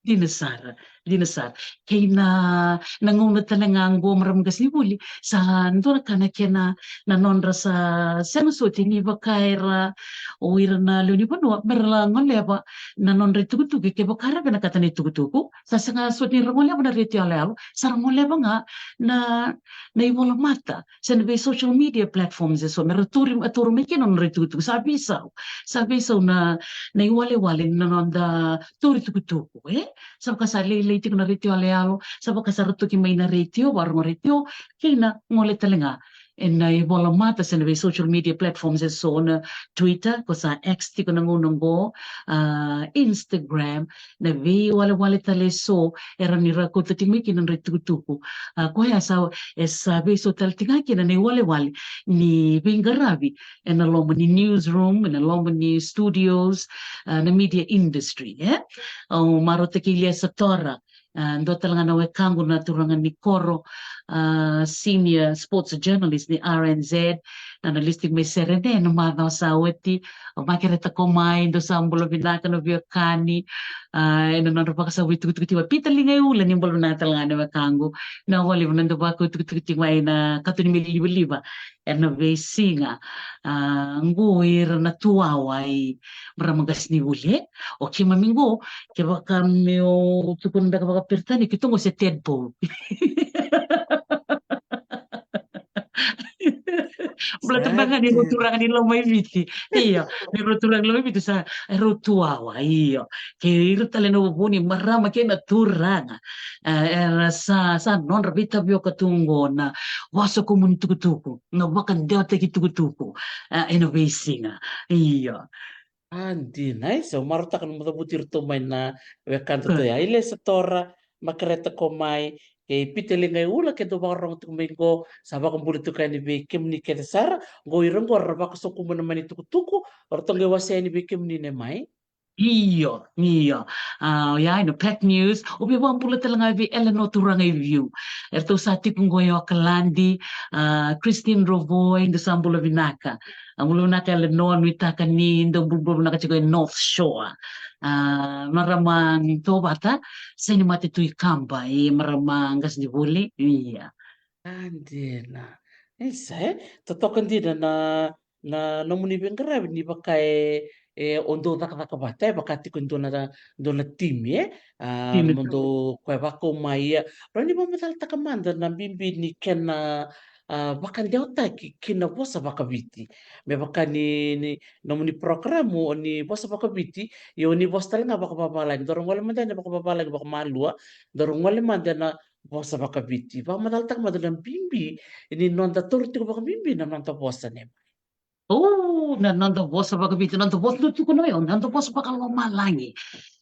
Dina sara, dina sara. Kei na, na gauna tale ga qo marama qasenivuli, sa dua na ka na kena, na nodra sa sega soti ni vaka era, o ira na lewe ni vanua, me ra la goleva na nodra itukutuku, kevaka ra vinakata na itukutuku, sa sega soti ni ra goleva na retio yaloyalo, sa ra goleva ga na, na ivolamata, se na vei social media platforms eso, me ra turi, a turu mai kina na nodra itukutuku, sa veisau, sa veisau na, na iwalewale na noda turi tukutuku, e? Sa vaka sa lailai tiko na retio yaloyalo, sa vaka sa ra toki mai na retio, varogo retio, kei na gole tale ga ena ivolamata se na vei social media platforms eso, na Twitter, ko sa X tiko na gauna qo, a, Instagram, na veiwalewale tale eso, era ni ra kauta tiko mai kina na nodra itukutuku. A, koya sa, e sa veisau tale tiko ga kina na iwalewale ni veiqaravi ena loma ni newsroom, ena loma ni studios, a, na media industry, e? Au marautaki Ilia Satora, a, dua tale ga na wekaqu na turaga ni koro, a, senior sports journalist ni R N Z, na, na list mai Serene, na macawa sa oti, o Makereta Komai, dou sa bula vinaka na veiwekani, a, ena nodra vakasavu itukutuku tiko, Pita Ligaiula, ni bula vinaka tale ga na wekaqu, na wale na dou vakau itukutuku tiko mai na kato ni mai livaliva, ena veisiga, a, qo ira na tuwawa i marama qasenivuli, e? O keimami qo, kevaka meu tukuna beka vakaperitania, keitou qo se tadpole. Baleta beka ni rau turaga ni Lomaiviti. Io, ni rau turaga ni Lomaiviti sa, e rau tuwawa, io. Kei ira tale na vuvuni, marama kei na turaga. E, era sa, sa nodra veitavioka tu qo na vosa komuni tukutuku, na vakadewataki tukutuku, e, ena veisiga. Io. A, dina, e, sa marautaka na nomu cavuti iratou mai na wekadatou ya. Ilia Satora, Makereta Komai, kei Pita Ligaiula, ke dou vakarogo tiko mai qo, sa vakabula tiko yani vei kemuni kece sara, qo ira qo ra vakasokumuna mai na itukutuku, o ratou qai wasea yani vei kemuni ne mai. Io, io. A, oya ena Pack News, au via vakabula tale ga vei Eleanor Turagaiviu. Eratou sa tiko qo e Okaladi, a, Christine Rovoi, dou sa bula vinaka. A, bula vinaka Eleanor, nuitaka ni dou bula, bula vinaka tiko e North Shore. A, marama Tovata, Sainimate Tuikaba, e marama qasenivuli, ia. A, dina. Isa, e? Totoka dina na, na nomuni veiqaravi ni vaka e, e, o dou cakacaka vata, e vaka tiko e dua na, dua na timi, e? A, timi mo dou koya vakau mai, ia. Rawa ni vakamacalataka mada na bibi ni kena, a, vakadewataki ki na vosa vakaviti. Me vaka ni, ni nomuni porokaramu o ni vosa vakaviti, ia o ni vosa tale ga vakavavalagi. Dou rogoca mada na vakavavalagi vakamalua, dou rogoca mada na vosa vakaviti. Vakamacalataka mada na bibi ni noda taura tiko vakabibi na noda vosa, ne? O, na noda vosa vakaviti, noda vosa, dou tukuna, io, noda vosa vakalomalagi.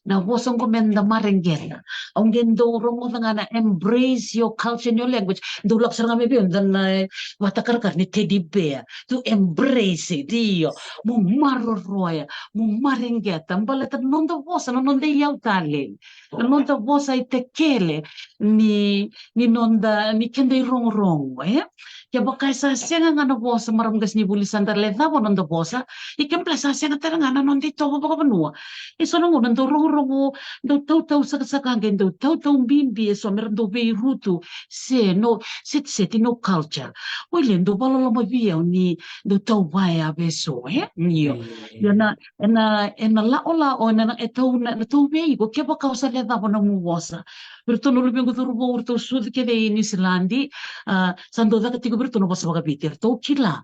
Na vosa oqo me da mareqeta. Au qai dau rogoca ga na embrace your culture and your language. Dau lako sara ga mai vei au, dau na, e, vatakarakara ni teddy bear. To embrace it, io. Mo maroroya, mo mareqeta. Baleta na noda vosa, na noda iyau talei. Na noda vosa e tekele ni, ni noda, ni keda irogorogo, e? Kevaka e sa sega ga na vosa, marama qasenivuli, sa da lecava na noda vosa, ia kevaka e sa sega tale ga na noda itovo vakavanua. E so na gauna dau rogorogo, dau tautau sakasaka, qai dau tautau bibi, e so me ra dau veirutu, se no, seti, seti no culture. Oi, le dau vakaloloma vei au ni dau tau vaya vei so, e? Io. Mm. Ia na, ena, ena laolao, ena, e tau, na, na tau vei iko, kevaka o sa lecava nomu vosa. Vei iratou na luvequ curuvou, ratou sucu kece i Niusiladi, a, sa dau caka tiko vei iratou na vosa vakaviti, eratou kila.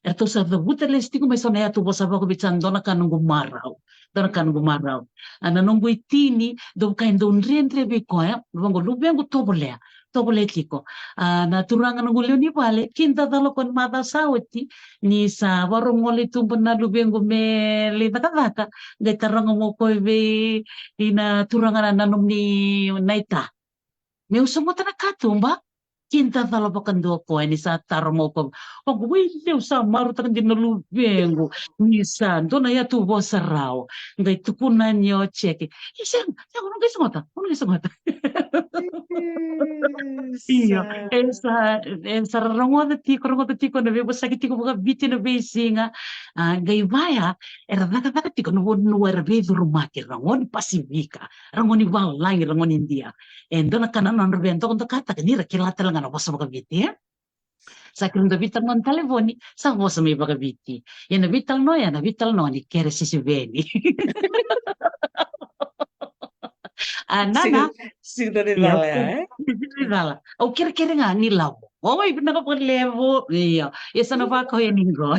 Eratou sa cavuta lesu tiko mai so na yatu vosa vakaviti, sa dua na ka noqu marau. Dua na ka noqu marau. A, na noqu itini, dau vaka e dau dredre vei koya, vaqo luvequ tovolea. Tovolea tiko. A, na turaga noqu lewe ni vale, kidacala o koya ni macawa sa oti, ni sa vakarau gole i tuba na luvequ me lai cakacaka, qai taroga mai o koya vei na turaga na, na nomuni naita. Meu sogota na katuba, kidacala vakadua o koya ni sa taroga mai o koya. Vaqo, oi, levu sa marautaka dina na luvequ, ni sa dua na yatu vosa rawa. Qai tukuna ni o Jeki, e sega, sega, o na qai sogota, o na qai sogota. Io, sa, e sa, e sa ra rogoca tiko, rogoca tiko na veivosaki tiko vakaviti na veisiga. A, qai vaya, era cakacaka tiko na vanua era veicurumaki, ra gone Pasifika, ra gone valagi, ra gone Idia. E dua na ka na nodra veidokadokataka ni ra kila tale ga na vosa vakaviti, e? Sa kila, da veitalanoa na talevoni, sa vosa mai vakaviti. Ia na veitalanoa, ia na veitalanoa ni kere sisiveni. A, nana. Sega, sega ni cala ya, e? Sega ni cala. Au kerekere ga ni lavo. Oi, vinaka vakalevu. Io. Ia sa na vaka oya ni qo.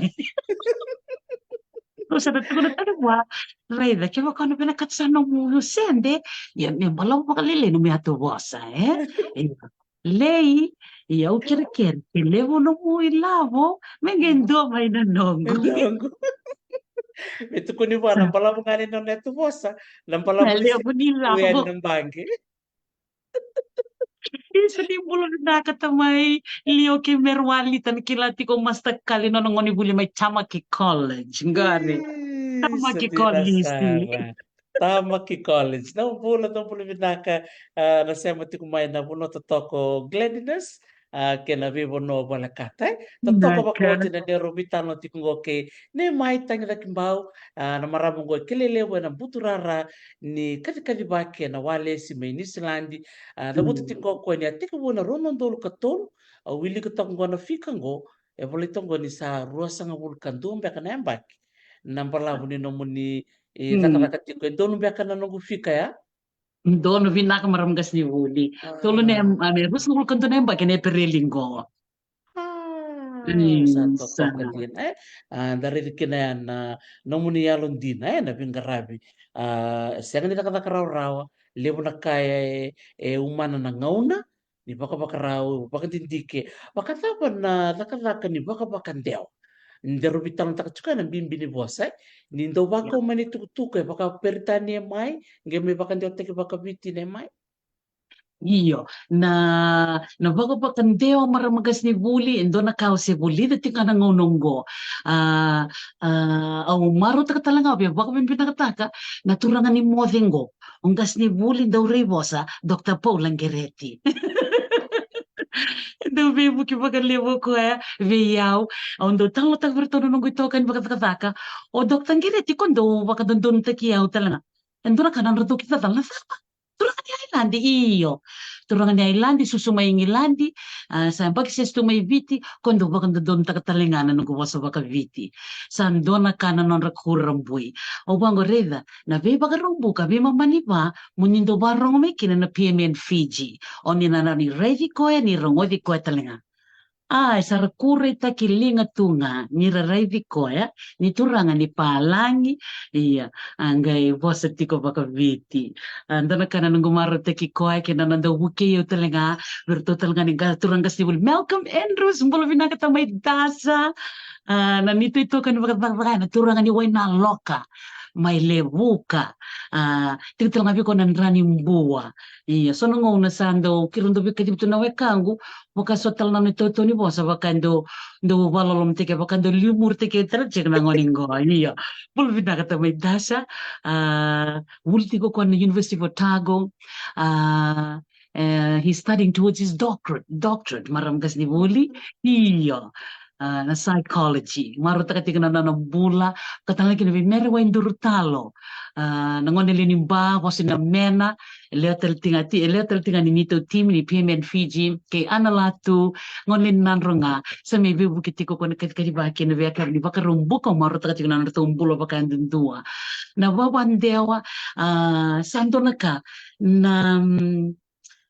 Au sa na tukuna tale vua. Raica, kevaka o na vinakata sa nomu sede, ia me balavu vakalailai nomu yatu vosa, e? Io. Lei, ia au kerekere, ke levu nomu ilavo, me qai dua mai na noqu. Na noqu. Me tukuni vua na balavu ga ni nona yatu vosa, na balavu ni levu ni ilavo. Oya na baqe. Isa, ni bula vinaka tamai Lio kei Merualita, na kila tiko Master Kali, nona gone vuli mai Tamaki College. Qori. Isa, Tamaki College. Tamaki College. Na bula, na bula vinaka, a, na sema tiko mai na vanua totoka o Gladness, a, kei na veivanua volekata, e. Totoka vakaoti na neirau veitalanoa tiko qo kei Nemai Tagicakibau, a, na marama qo e kilai levu ena buturara ni kacikacivaki ena walesi mai Niusiladi. A, cavuta tiko o koya ni a tekivu ena rua na udolu ka tolu, au wilika toka qo na fika qo, e volai toka qo ni sa ruasagavulu ka dua beka na yabaki na balavu ni nomuni, e, cakacaka tiko. E donu beka na noqu fika ya? Donu vinaka, marama qasenivuli. A. Tolu na, a, me ruasagavulu ka dua na yabaki ena Epereli qo. A, sa totoka dina, e? A, da raica kina ya na nomuni yalodina, e, na veiqaravi. A, sega ni cakacaka rawarawa, levu na ka e, e umana na gauna, ni vakavakarau, vakadidike. Vakacava na cakacaka ni vakavakadewa? Daru veitalanoataka tiko ena bibi ni vosa, e? Ni dau vakau mai na itukutuku e vakaperitania mai, qai mai vakadewataki vakaviti, Nemai? Io, na, na vakavakadewa, marama qasenivuli, e dua na ka au se vulica tiko ga na gauna oqo. A, a, au marautaka tale ga, au via vakavinavinakataka na turaga ni moce oqo. O qasenivuli dau rai vosa, Doctor Paula Qereti. Dau veivuke vakalevu o koya vei au. Au dau talanoataka vei iratou na noqu itokani vakacakacaka. O Doctor Qereti ko dau vakadodonutaki au tale ga. E dua na ka na nodratou kidacala, na cava? Turaga ni Ailadi, io. Turaga ni Ailadi, susu mai Igiladi, a, sa yabaki sese tu mai Viti, ko dau vakadodonutaka tale ga na noqu vosa vakaviti. Sa dua na ka na nodra kurabui. Au vaqo, raica, na veivakaraubuka, veimama ni va, mo ni dau varogo mai kina na P M N Fiji. O ni na rawa ni raici koya, ni rogoci koya tale ga. A, e sa ra kuraitaki liga tu ga, ni ra raici koya, ni turaga ni palagi, ia, a qai vosa tiko vakaviti. A, dua na ka na noqu marautaki koya, kei na nona dau vukei au tale ga, vei iratou tale ga ni qa-, turaga qasenivuli. Malcolm Andrews, bula vinaka tamai Dasa. A, na neitou itokani vakacakacaka, na turaga ni Wainaloka, mai Levuka. A, tiko tale ga vei koya na Dranibua. Ia, so na gauna sa dau, keirau dau veikacivi tu na wekaqu, vaka so tale na nona itautau ni vosa, vaka e dau, dau vakalolomataki, vaka e dau liumuritaki tale tiko na gone qo. Ia, bula vinaka tamai Dasa, a, vuli tiko koya na University of Otago, a, e, he's studying towards his doctorate, doctorate, marama qasenivuli. Ia, a, na psychology. Marautaka tiko na nona bula, ka tale ga kina vei Mere Waidurutalo. A, na gone lewe ni Ba, vosa na Mena, e lewe tale tiko ga ti-, e lewe tale tiko ga ni neitou timi ni P M N Fiji, kei Ana Latu, gone lewe ni Nadroga, sa mai veivuke tiko ko na kacikaci vaka kei na veika ni vakarau buka, marautaka tiko na nodratou bula vakayadudua. Na vavadewa, a, sa dua na ka, na, mm,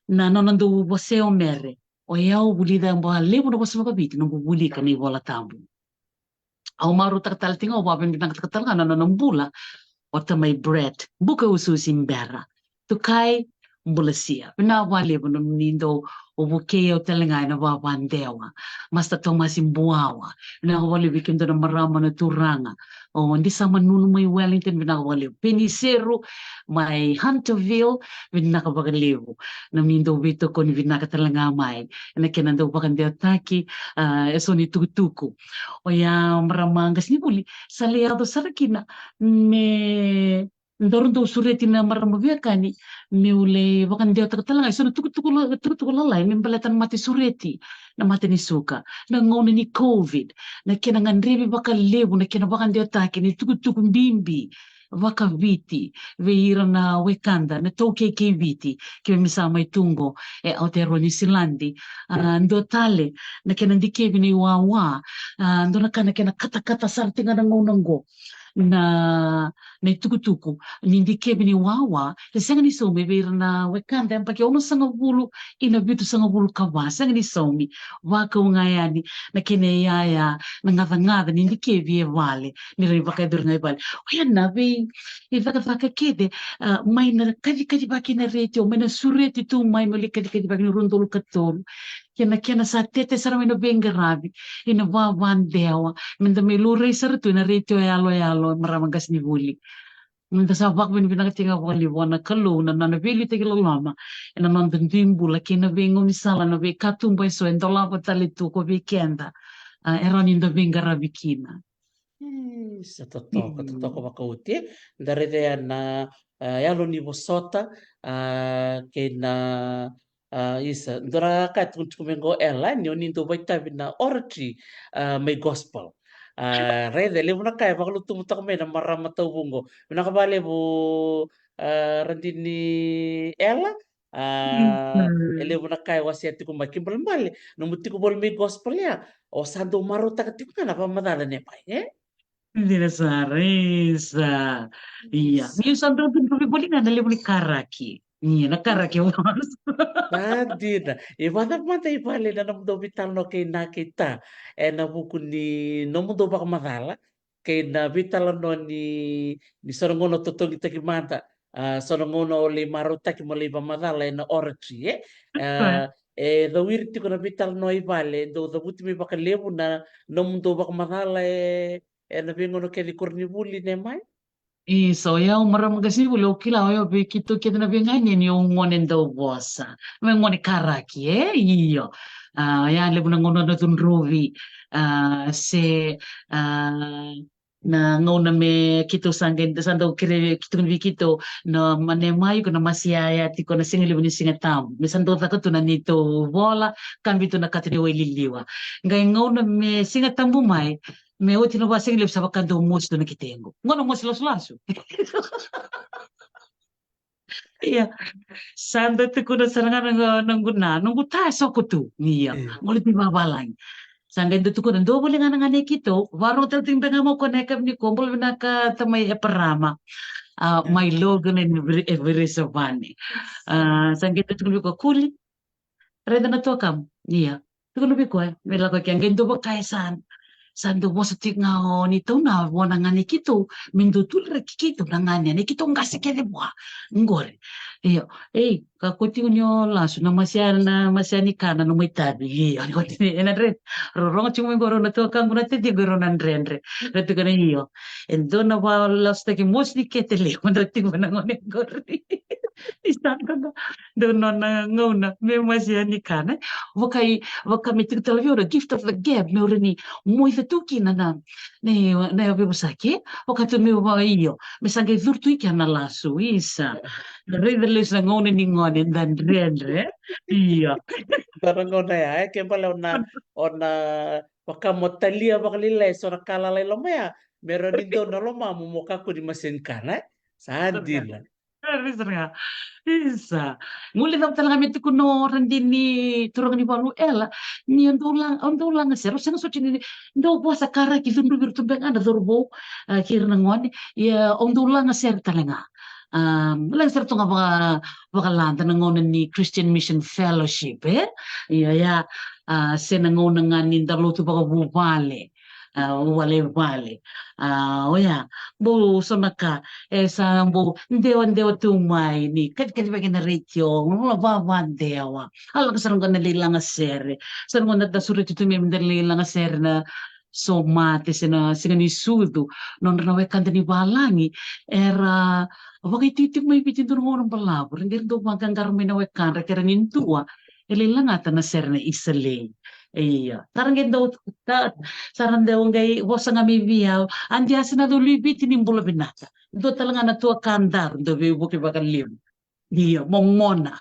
na nona dau vosa o Mere. O yau vulica vakalevu na vosa vakaviti, noqu vulica na iVola Tabu. Au marautaka tale tiko ga, au vakavinavinakataka tale ga na nona bula o tamai Brett Bukaususi Bera. Tukai, bula sia. Vinaka vakalevu nomuni dau vukei au tale ga ena vavadewa. Master Tomasi Buawa. Vinaka vakalevu vei kemudou na marama na turaga. O Disama Nunu mai Wellington, vinaka vakalevu. Peni Seru mai Hunterville, vinaka vakalevu. Nomuni dau veitokoni vinaka tale ga mai ena kena dau vakadewataki, a, eso ni tukutuku. Oya marama qasenivuli, sa lai yaco sara kina me daru dau sureti na marama veiwekani, meu lai vakadewataka tale ga eso na tukutuku la-, tukutuku lalai me baleta na mate sureti, na mate ni suka, na gauna ni COVID, na kena gadrevi vakalevu na kena vakadewataki ni tukutuku bibi vakaviti vei ira na wekada, na taukei kei Viti, keimami sa mai tu qo e Aotearoa Niusiladi. A, dua tale na kena dikevi na iwawa, a, dua na ka na kena katakata sara tiko ga na gauna qo na, na itukutuku ni dikevi ni wawa, e sega ni saumi vei ira na wekada yabaki onosagavulu ina vitusagavulu ka va, sega ni saumi. Vakau ga yani na kena iyaya, na gacagaca ni dikevi e vale, ni ra ni vakayacori ga i vale. Oya na vei, e cakacaka kece, a, mai na kacikaci vaka ena retio, mai na sureti tu mai, mai lai kacikaci vaka ni rua na udolu ka tolu. Kena, kena sa tete sara mai na veiqaravi ena vavadewa, meda mai laurai sara tu ena retio yaloyalo, marama qasenivuli. Meda sa vakavinavinaka tiko ga vakalevu vua na Kalou na nona veiliutaki loloma ena noda dui bula kei na veigaunisala, na veikatuba eso e dolava tale tu ko vei keda, a, e rawa ni da veiqaravi kina. Hmm, sa totoka, totoka vakaoti, e. Da raica ya na, a, yalo ni vosota, a, kei na, a, isa, dua na ka e tukuni tiko mai qo, Ela, ni o ni dau vakaitavi na oratory, a, mai gospel. A, raica, e levu na ka e vakalututaka mai na marama tauvu qo. Vinaka vakalevu, a, Radini Ela, a, e levu na ka e wasea tiko mai, kena ibalebale nomu tiko voli mai gospel ya, o sa dau marautaka tiko ga na vakamacala ne mai, e? Dina sara, isa. Ia. Isa. Niu sa dau cudruvi voli ga na levu ni karaki. Ia, na karaki e wawa. Sa dina. E vacava mada i vale na nomudou veitalanoa kei na, kei ta, ena vuku ni nomudou vakamacala kei na veitalanoa ni, ni so na gauna o totogitaki mada, a, so na gauna o lai marautaki mo lai vakamacala ena oratory, e? A, e cowiri tiko na veitalanoa i vale, e dau cavuti mai vakalevu na nomudou vakamacala, e, ena veigauna kece i koronivuli, ne mai? Isa, o yau marama qasenivuli, au kila o yau vei keitou kece na veiganeni, o gone dau vosa, me gone karaki, e? Io. A, ya levu na gauna na cudruvi, a, se, a, na gauna me keitou sa qai, sa dau kere keitou vei keitou na ma-, ne mai, ko na masi yaya tiko na siga levu ni Siga Tabu, me sa dau caka tu na neitou vola, kabi tu na kato ni wai liliwa. Qai gauna me Siga Tabu mai, me oti na vakasigalevu sa vaka dau mosi tu na kete qo. Qo na mosi lasulasu. Ia. Sa dau tukuna sara ga na noqu, na noqu ta e soko tu. Ia. Gole tu i vavalagi. Sa qai dau tukuna, dua voli ga na gane keitou, vakarorogo tale tiko beka ga mai o koya na yakavi nikua, bula vinaka tamai Eparama. A, mai Logan e Viri-, e Virisavani. A, sa qai dau tukuna vei koya, kuli. Raica na tuakamu. Ia. Tukuna vei koya, me lako i ke, qai dau vaka e sa, sa dau vosa tiko ga o ni tau na vua na gane keitou, me dau tulirakiti keitou na gane, ni keitou qase kece vua. Qori. Io, ei, ka ko tiko ni o lasu, na masia, na masia ni kana, na mai tavi, io, ni ko tini, ena dre, rorogo tiko mai qori na tuakaqu na teti, qori na dredre. Ra tukuna io, e dua na va lasutaki mosi ni kete levu, dra tiko na gone qori. Ni sa dua na, dua nona gauna, me masia ni kana. Vaka i, vaka me tiko tale vei au na gift of the gab, me ura ni moica tu kina na, na, na veivosaki, vaka tu me va io, me sa qai curu tu i kea na lasu, isa. Raica lesu na gauna ni gone, da dredre, io. Dua na gauna ya, e, ke bale o na, o na, vaka mo talia vakalailai, so na ka lalai loma ya, me rawa ni dua na lomamu mo kakua ni masia ni kana, e? Sa dina. Isa. Gole cava tale ga me tukuna o radini turaga ni valu ela. Ni o dau laga, o dau laga sere, o sega soti ni dau vosa karaki cudruvi ira tu beka na cauravou, a, kei ira na gone. Ia o dau laga sere tale ga. A, laga sere tu ga vaka, vakalada na gauna ni Christian Mission Fellowship, e? Ia, ia, a, se na gauna ga ni da lotu vakavuvale. A, walewale. A, oya, bau so na ka, e sa bau dewadewa tu mai ni kacikaci vaki na retio, na vavadewa. A lako sara qo na lai laga sere. Sara qo na da sureti tu mai me da lai laga sere na so mate se na siga ni sucu. Nodra na wekada ni valagi, era vakaitikotiko mai Viti dua na gauna balavu. Ra qai ra dau vaqaqara mai na wekadra, kera ni dua e lai lagata na sere na Isa Lei. Ia. Sa ra qai dau, sa, sa ra dau qai vosa ga mai vei au. A dia sa na dau lui Viti ni bula vinaka. Dua tale ga na tuakadaru, dau veivuke vakalevu. Ia, momona,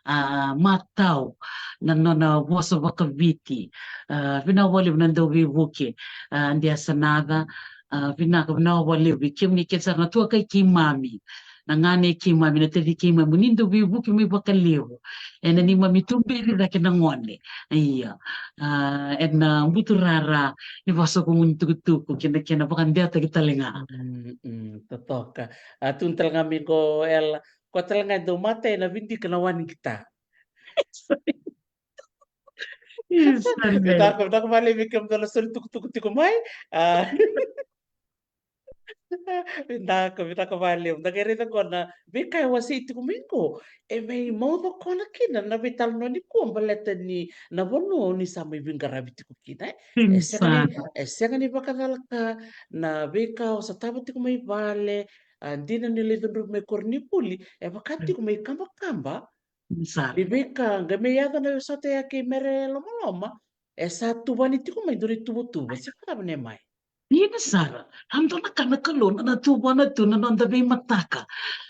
a, matau, na nona vosa vakaviti. A, vinaka vakalevu na dau veivuke. A, dia sa na ca, a, vinaka, vinaka vakalevu. Kemuni kece sara na tuakai keimami. Na gane keimami, na taci keimami, ni dau veivuke mai vakalevu. Ena neimami tuberi cake na gone. Ia. A, ena buturara ni vasoku ni tukutuku, kena, kena vakadewataki tale ga. Mm, mm, totoka. A, tu tale ga mai qo, ela, ko tale ga e dau mata ena vidika na wani kita. Isa, ne. Vinaka, vinaka vakalevu vei kemudou na soli tukutuku tiko mai. A. Vinaka, vinaka vakalevu. Da qai raica qo na veika e wasei tiko mai qo. E mai maucokona kina na veitalanoa nikua baleta ni na vanua o ni sa mai veiqaravi tiko kina, e? E sega ni, e sega ni vakacalaka na veika o sa tava tiko mai vale, a, dina ni lai cudruvi mai koronivuli, e vaka tiko mai kabakaba. Ni veika qai mai yaco na veisote ya kei Mere Lomaloma, e sa tuvani tiko mai dua na ituvatuva, se cava ne mai. Dina sara, a dua na ka na Kalou na, na tuvana tu na noda veimataka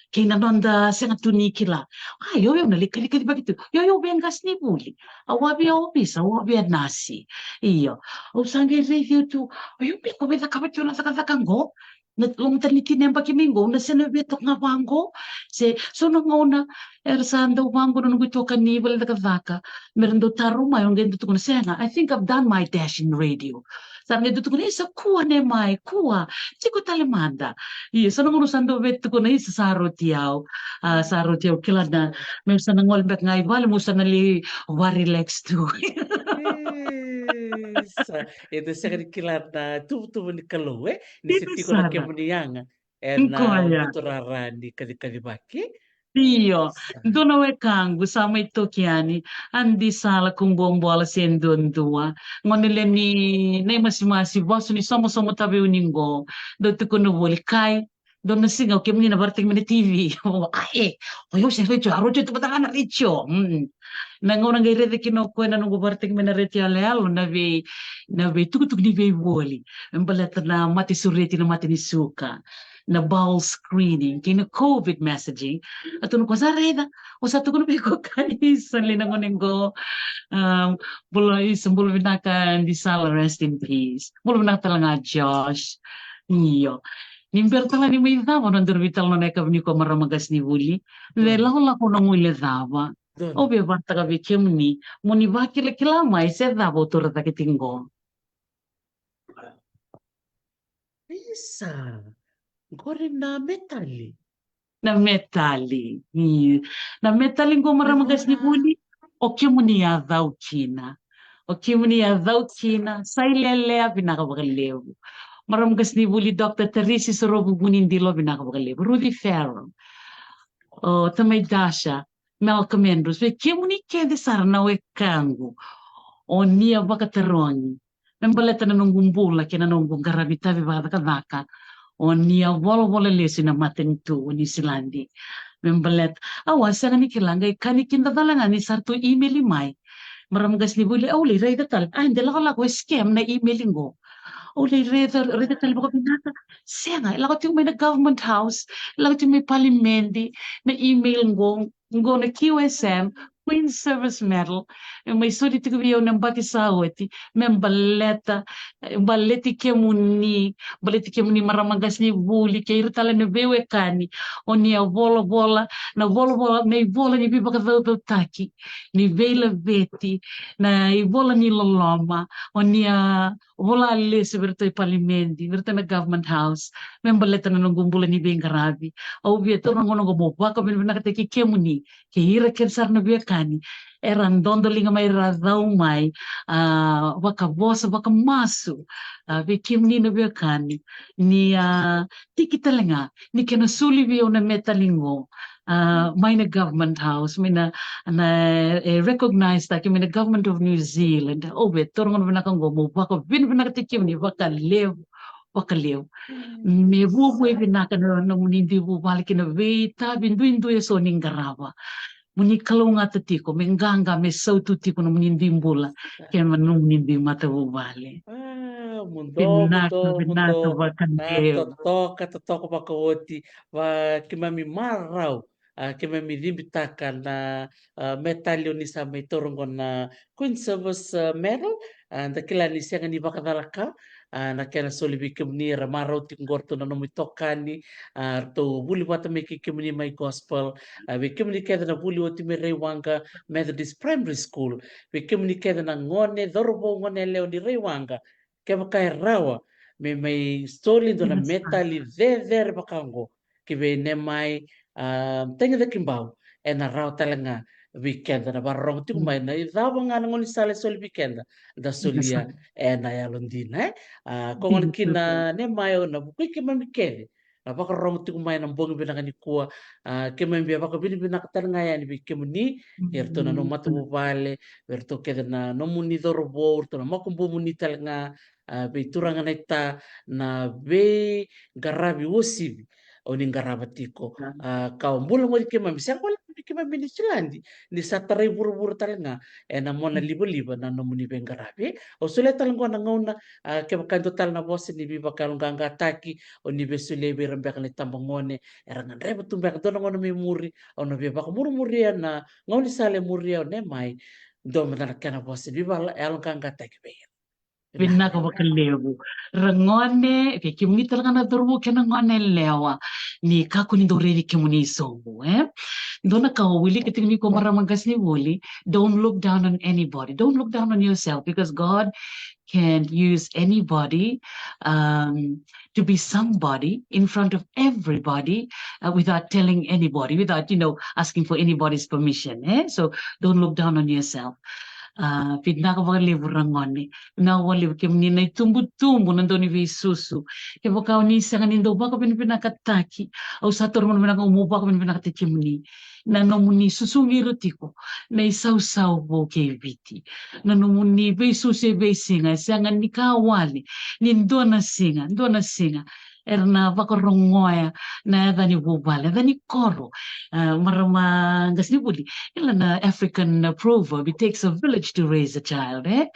kei na noda sega tu ni kila. A, io, io, na lai kalikali vaki tu. Io, io, vei qasenivuli. Au a via ovisa, au a via nasi. Io, au sa qai raici au tu. Io, me ko vei cakava tu na cakacaka qo. Na loma tale ni tini yabaki mai qo, na sega ni via toka ga vaqo. Se so na gauna era sa dau vaqo na noqu itokani vale cakacaka. Me ra dau taro mai, au qai dau tukuna, sega, I think I've done my dash in radio. Sa qai dau tukuna, isa, kua ne mai, kua, tiko tale mada. Ia, so na gauna sa dau via tukuna, isa, sa roti au. A, sa roti au, kila na, meu sa na gole beka ga i vale, meu sa na lai varelax tu. Isa, e dau sega ni kila na tuvatuva ni Kalou, e? Ni se tiko na kemuni yaga ena buturara ni kacikacivaki. Io, dua na wekaqu sa mai toki yani, a di sala ko bobola se duadua. Gone le ni nai masimasi, vasu ni somosomo taveu ni qo. Dau tukuna voli, kai, dua na siga o kemuni na varataki mai na T V. A, e, o yau se retio, a retio tu vata ga na retio. Mm. Na gauna qai raica kina o koya na noqu varataki mai na retio yaloyalo, na vei, na veitukutuku ni veivoli. Me baleta na mate sureti, na mate ni suka, na bowel screening, kei na COVID messaging. A tukuna ko sa raica, o sa tukuna vei ko ka ni sa lai na gone qo. Um, bula, isa, bula vinaka di sala, rest in peace. Bula vinaka tale ga Josh. Io. Ni bera tale ni mai cava na duru vei tale na nona e kavini ko marama qasenivuli. Ni lakolako na gule cava. Au via varaitaka vei kemuni mo ni vakilakila mai se cava au taura cake tiko qo. Isa, qori na metali. Na metali. Io. Na metali qo marama qasenivuli. O kemuni a cau kina. O kemuni a cau kina. Sa ilelea vinaka vakalevu. Marama qasenivuli Doctor Tarisi Sorovuvuni Dilo vinaka vakalevu. Ruthi Farrell. O tamai Dasha. Malcolm Andrews. Vei kemuni kece sara na wekaqu. O ni a vakatarogi. Me baleta na noqu bula kei na noqu qaravi tavi vakacakacaka. O ni a volavola lesu ina matanitu o Niusiladi. Me baleta. Au a sega ni kila qai kani kina tale ga ni sa ratou email mai. Marama qasenivuli au lai raica tale. A, de lakolako e scam na email qo. Au lai raica, raica tale vakavinaka. Sega, e lako tiko mai na Government House. E lako tiko mai palimedi. Na email qo. Qo na Q S M, Queen Service Medal, e mai soli tiko vei au na yabaki sa oti, me baleta, baleti kemuni, baleti kemuni marama qasenivuli, kei ira tale na veiwekani, o ni a volavola, na volavola, na ivola ni veivakacaucautaki, ni veilaveti, na ivola ni loloma, o ni a vola lesu vei iratou i palimedi, vei iratou na Government House, me baleta na noqu bula ni veiqaravi. Au via taura na gauna qo mo vakavinavinakataki kemuni, kei ira kece sara na veiwekani era dodoliga mai, era cau mai, a, vakavosa, vakamasu, a, vei kemuni na veiwekani, ni a tiki tale ga ni kena soli vei au na metali qo, a, mai na Government House, mai na, na, e recognize taki mai na Government of New Zealand. Au via taura na gauna vinaka qo mo vakavinavinakataki kemuni vakalevu, vakalevu. Me vuavuai vinaka na nomuni dui vuvale kei na veitavi duidui eso ni qarava. Mo ni kalougata tiko, me qaqa, me sautu tiko nomuni dui bula kei na nomuni dui matavuvale. A, muduo, vinaka, muduo, vinaka muduo. Vakalevu. Totoka, totoka vakaoti. Va, keimami marau, a, keimami cibitaka na, a, metali o ni sa mai taura qo na Queen Service, a, Medal. A, da kila ni sega ni vakacalaka, a, na kena soli vei kemuni era marau tiko qo ratou na nomu itokani, a, ratou vuli vata mai kei kemuni mai Gospel, a, vei kemuni kece na vuli oti mai Raiwaqa Methodist Primary School, vei kemuni kece na gone, cauravou, gone yalewa ni Raiwaqa, kevaka e rawa me mai soli dua na metali cecere vaka oqo ki vei Nemai, a, Tagicakibau, ena rawa tale ga vei keda na vakarorogo tiko mai na icava ga na gaunisala e soli vei keda, da solia ena yalodina, e. A, ko gona kina Nemai, au na vukui keimami kece na vakarorogo tiko mai na bogi vinaka nikua, a, keimami via vakavinavinaka tale ga yani vei kemuni, vei iratou na nomu matavuvale, vei iratou kece na nomuni cauravou, iratou na makubumuni tale ga, a, vei turaga naita, na veiqaravi uasivi o ni qarava tiko. A, ka o bula gona vei keimami, sega wale vei keimami Niusiladi, ni sa tarai vuravura tale ga ena mona livaliva na nomuni veiqaravi. Au solia tale qo na gauna, a, kevaka e dua tale na vosa ni veivakayaloqaqataki o ni via solia vei ira beka na itabagone era gadreva tu beka, dua na gauna mai muri, au na via vakamurimuria na gaunisala e muria o Nemai, dua mada na kena vosa ni veivakayaloqaqataki vei ira. Vinaka vakalevu. Ragone, kei kemuni tale ga na cauravou kei na gone yalewa, ni kakua ni dou raici kemuni sobu, e? Dua na ka au wilika tiko ni ko marama qasenivuli, don't look down on anybody. Don't look down on yourself, because God can use anybody, um, to be somebody in front of everybody, uh, without telling anybody, without, you know, asking for anybody's permission, e? So don't look down on yourself. A, vinaka vakalevu ragone. Vinaka vakalevu kemuni na itubutubu, na dauniveisusu. Kevaka o ni sega ni dau vakavinavinakataki, au sa taura na gauna vinaka qo meu vakavinavinakataki kemuni. Na nomuni susugi ira tiko na isausau vou kei Viti. Na nomuni veisusu e veisiga, e sega ni ka wale ni dua na siga, dua na siga era na vakarogoya na yaca ni vuvale, yaca ni koro. A, marama qasenivuli, kila na African, uh, proverb, it takes a village to raise a child, e?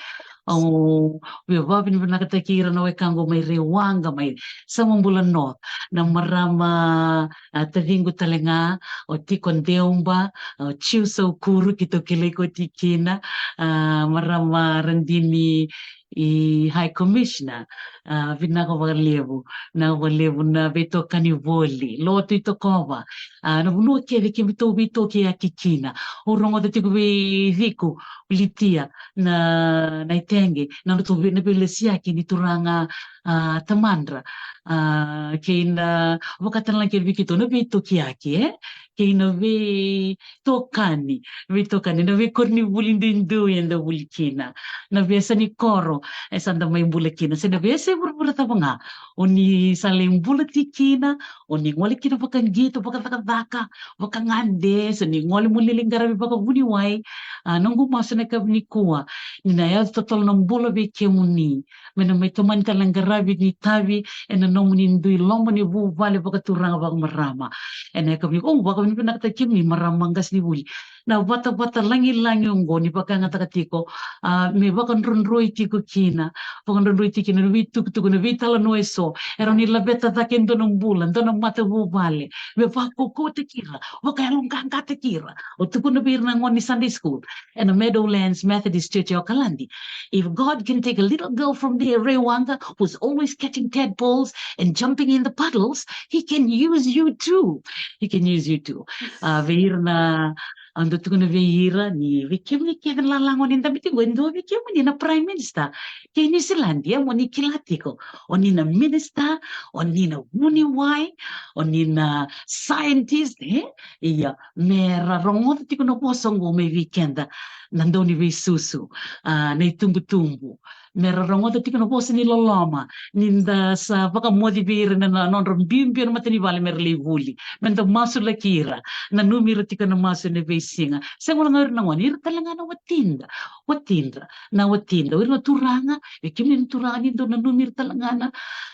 Au via vakavinavinakataki ira na wekaqu mai Raiwaqa, mai Samabula North, na marama, a, taciqu tale ga, o Tiko Deuba, o Jiu Saukuru, keitou kilai koya tiko kina, a, marama Radini i High Commissioner, a, vinaka vakalevu, vinaka vakalevu na veitokani voli, lotu i Tokova, a, na vanua kece keitou veitokiyaki kina. Au rogoca tiko vei Ciku, Litia, na, na Itege, na nodratou vei, na veilasiyaki ni turaga, a, tamadra, a, kei na vakatalega kei vei keitou na veitokiyaki, e? Kei na vei tokani, veitokani, na veikoronivuli duidui eda vuli kina, na veiyasa ni koro e sa da mai bula kina, se na veiyasa i vuravura cava ga o ni sa lai bula tiko kina, o ni gole kina vakaqito, vakacakacaka, vakagade, se ni gole mo ni lai qaravi vakavuniwai. A, noqu masu ena yakavi nikua ni na yaco totolo na bula vei kemuni, me na mai tomani tale na qaravi ni tavi ena nomuni dui loma ni vuvale vakaturaga vakamarama. Ena yakavi nikua au vakavinavinakataki kemuni marama qasenivuli. Na vatavata lagilagi oqo ni vakayagataka tiko, a, me vakadrodroi tiko kina, vakadrodroi tiko kina na veitukutuku, na veitalanoa eso, era ni laveta cake e dua na bula, dua na matavuvale, me vakaukauwataki ira, vakayaloqaqataki ira. Au tukuna vei ira na gone ni Sunday school ena Meadowlands Methodist Church e Okaladi. If God can take a little girl from there, Rewaqa, who's always catching tadpoles and jumping in the puddles, he can use you too. He can use you too. A, vei ira na, au dau tukuna vei ira ni vei kemuni kece na lalago ni da mai tiko qo, e dua vei kemuni na Prime Minister kei Niusiladi, e, mo ni kila tiko, o ni na minister, o ni na vuniwai, o ni na scientist, e? Ia, me ra rogoca tiko na vosa oqo mai vei keda na dauniveisusu, a, na itubutubu. Me ra rogoca tiko na vosa ni loloma ni da sa vakamoci vei ira na, na nodra biubiu na matanivale me ra lai vuli. Me da masulaki ira, nanumi ira tiko na masu ena veisiga. Sega walega o ira na gone, ira tale ga na watidra, watidra, na watidra, o ira na turaga, vei kemuni na turaga ni dau nanumi ira tale ga na,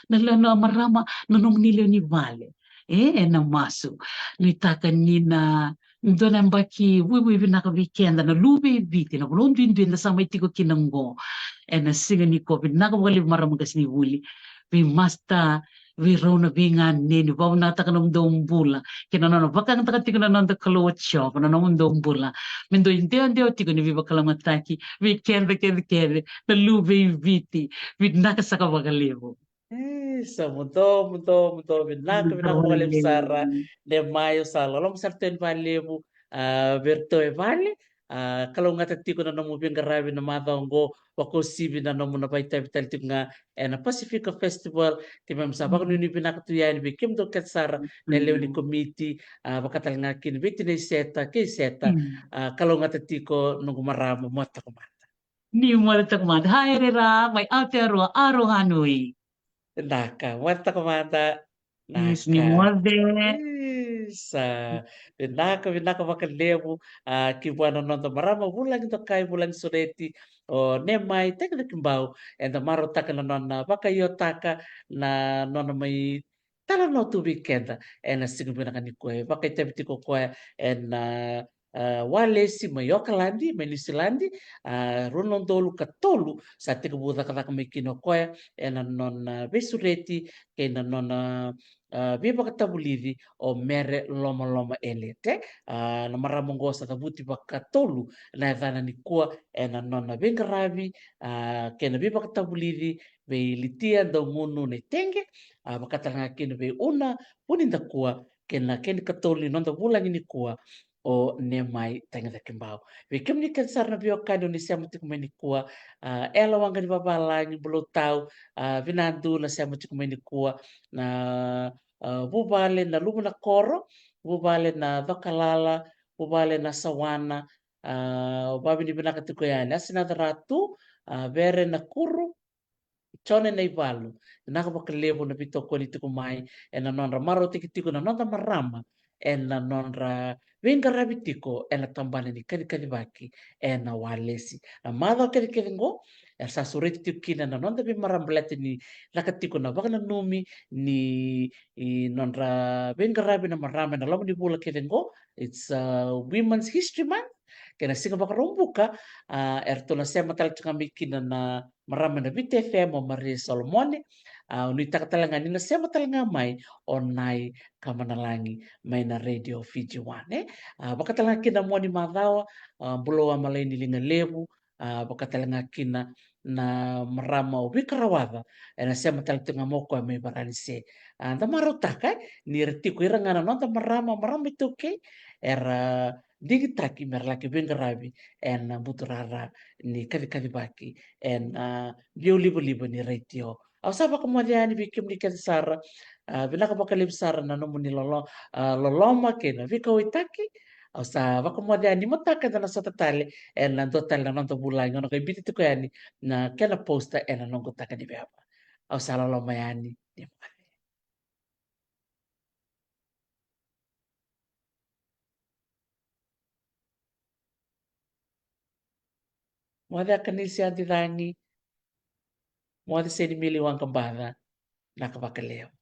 na lewe, na marama, na nomuni lewe ni vale. E, ena masu. Nuitaka ni na dua na yabaki vuivui vinaka vei keda na luve i Viti, na vanua duidui eda sa mai tiko kina oqo. Ena siga nikua, vinaka vakalevu marama qasenivuli, vei Master, vei rau na veiganeni, vakavinakataka na nomudou bula kei na nona vakayagataka tiko na noda Kalou o Jiova na nomudou bula. Me dou idewadewa tiko ni veivakalougatataki vei keda kece kece na luve i Viti. Vinaka saka vakalevu. E, sa muduo, muduo, muduo, vinaka, vinaka vakalevu sara. Ne mai, au sa loloma sara tu yani vakalevu, a, vei iratou e vale. A, kalougata tiko na nomu veiqaravi na macawa oqo, vakauasivi na nomu na vakaitavi tale tiko ga ena Pasifika Festival. Keimami sa vakanuinui vinaka tu yani vei kemudou kece sara na lewe ni komiti, a, vakatalega kina vei tinai Seta kei Seta. A, kalougata tiko noqu marama, moce toka mada. Ni moce toka mada. Haere ra mai Aotearoa, Arohanui. Vinaka, moce toka mada. Vinaka. Ni moce. Isa. Vinaka, vinaka vakalevu. A, ki vua na noda marama vulagi dokai, vulagi sureti, o Nemai Tagicakibau, eda marautaka na nona vakaiotaka na nona mai talanoa tu vei keda ena siga vinaka nikua. E vakaitavi tiko o koya ena, a, Walesi mai Okaladi, mai Niusiladi, a, rua na udolu ka tolu sa tekivu cakacaka mai kina o koya ena nona veisureti kei na nona, a, veivakatavulici, o Mere Lomaloma Elete. A, na marama oqo sa cavuti vakatolu na yacana nikua ena nona veiqaravi, a, kei na veivakatavulici vei Litia Daugunu Naitege, a, vakatalega kina vei Una Vunidakua, kei na kena ikatolu ni noda vulagi nikua, o Nemai Tagicakibau. Vei kemuni kece sara na veiwekani o ni sema tiko mai nikua, a, Ela Waqanivavalagi, Bulou Tau, a, Vinadu na sema tiko mai nikua, na, a, vuvale na Luvu na Koro, vuvale na Cokalala, vuvale na Sawana, a, vavinavinaka tiko yani, Asinaca Ratu, a, Vere Nakuru, Jone Naivalu, vinaka vakalevu na veitokoni tiko mai ena nodra marautaki tiko na noda marama ena nodra veiqaravi tiko ena tabana ni kacikacivaki ena Walesi. Na macawa kecekece qo era sa sureti tiko kina na noda veimarama baleta ni caka tiko na vakananumi ni, i, nodra veiqaravi na marama ena loma ni vula kece qo. It's, uh, Women's History Month. Kei na siga Vakaraubuka, a, eratou na sema tale tiko ga mai kina na marama na Viti F M o Maria Solomone. A, au nuitaka tale ga ni na sema tale ga mai o Nai Kamanalagi mai na Radio Fiji One, e. A, vaka tale ga kina na Mua ni Macawa, a, Bulou Amalaini Ligalevu, a, vaka tale ga kina na marama o Vika Rawaca, ena sema tale tu ga mai o koya mai Varanise. A, da marautaka, e, ni ra tiko ira ga na noda marama, marama iTaukei, era digitaki me ra laki veiqaravi ena buturara ni kacikacivaki ena, a, biau livaliva ni retio. Au sa vakamoce yani vei kemuni kece sara, a, vinaka vakalevu sara na nomuni lolo-, a, loloma kei na veikauwaitaki. Au sa vakamoce yani, mataka eda na sota tale ena dua tale na noda vulagi, au na qai biuta tiko yani na kena poster ena noqu taka ni veva. Au sa loloma yani, ni moce. Moce Akanisi Adicagi, moce Seinimili Waqabaca, vinaka vakalevu.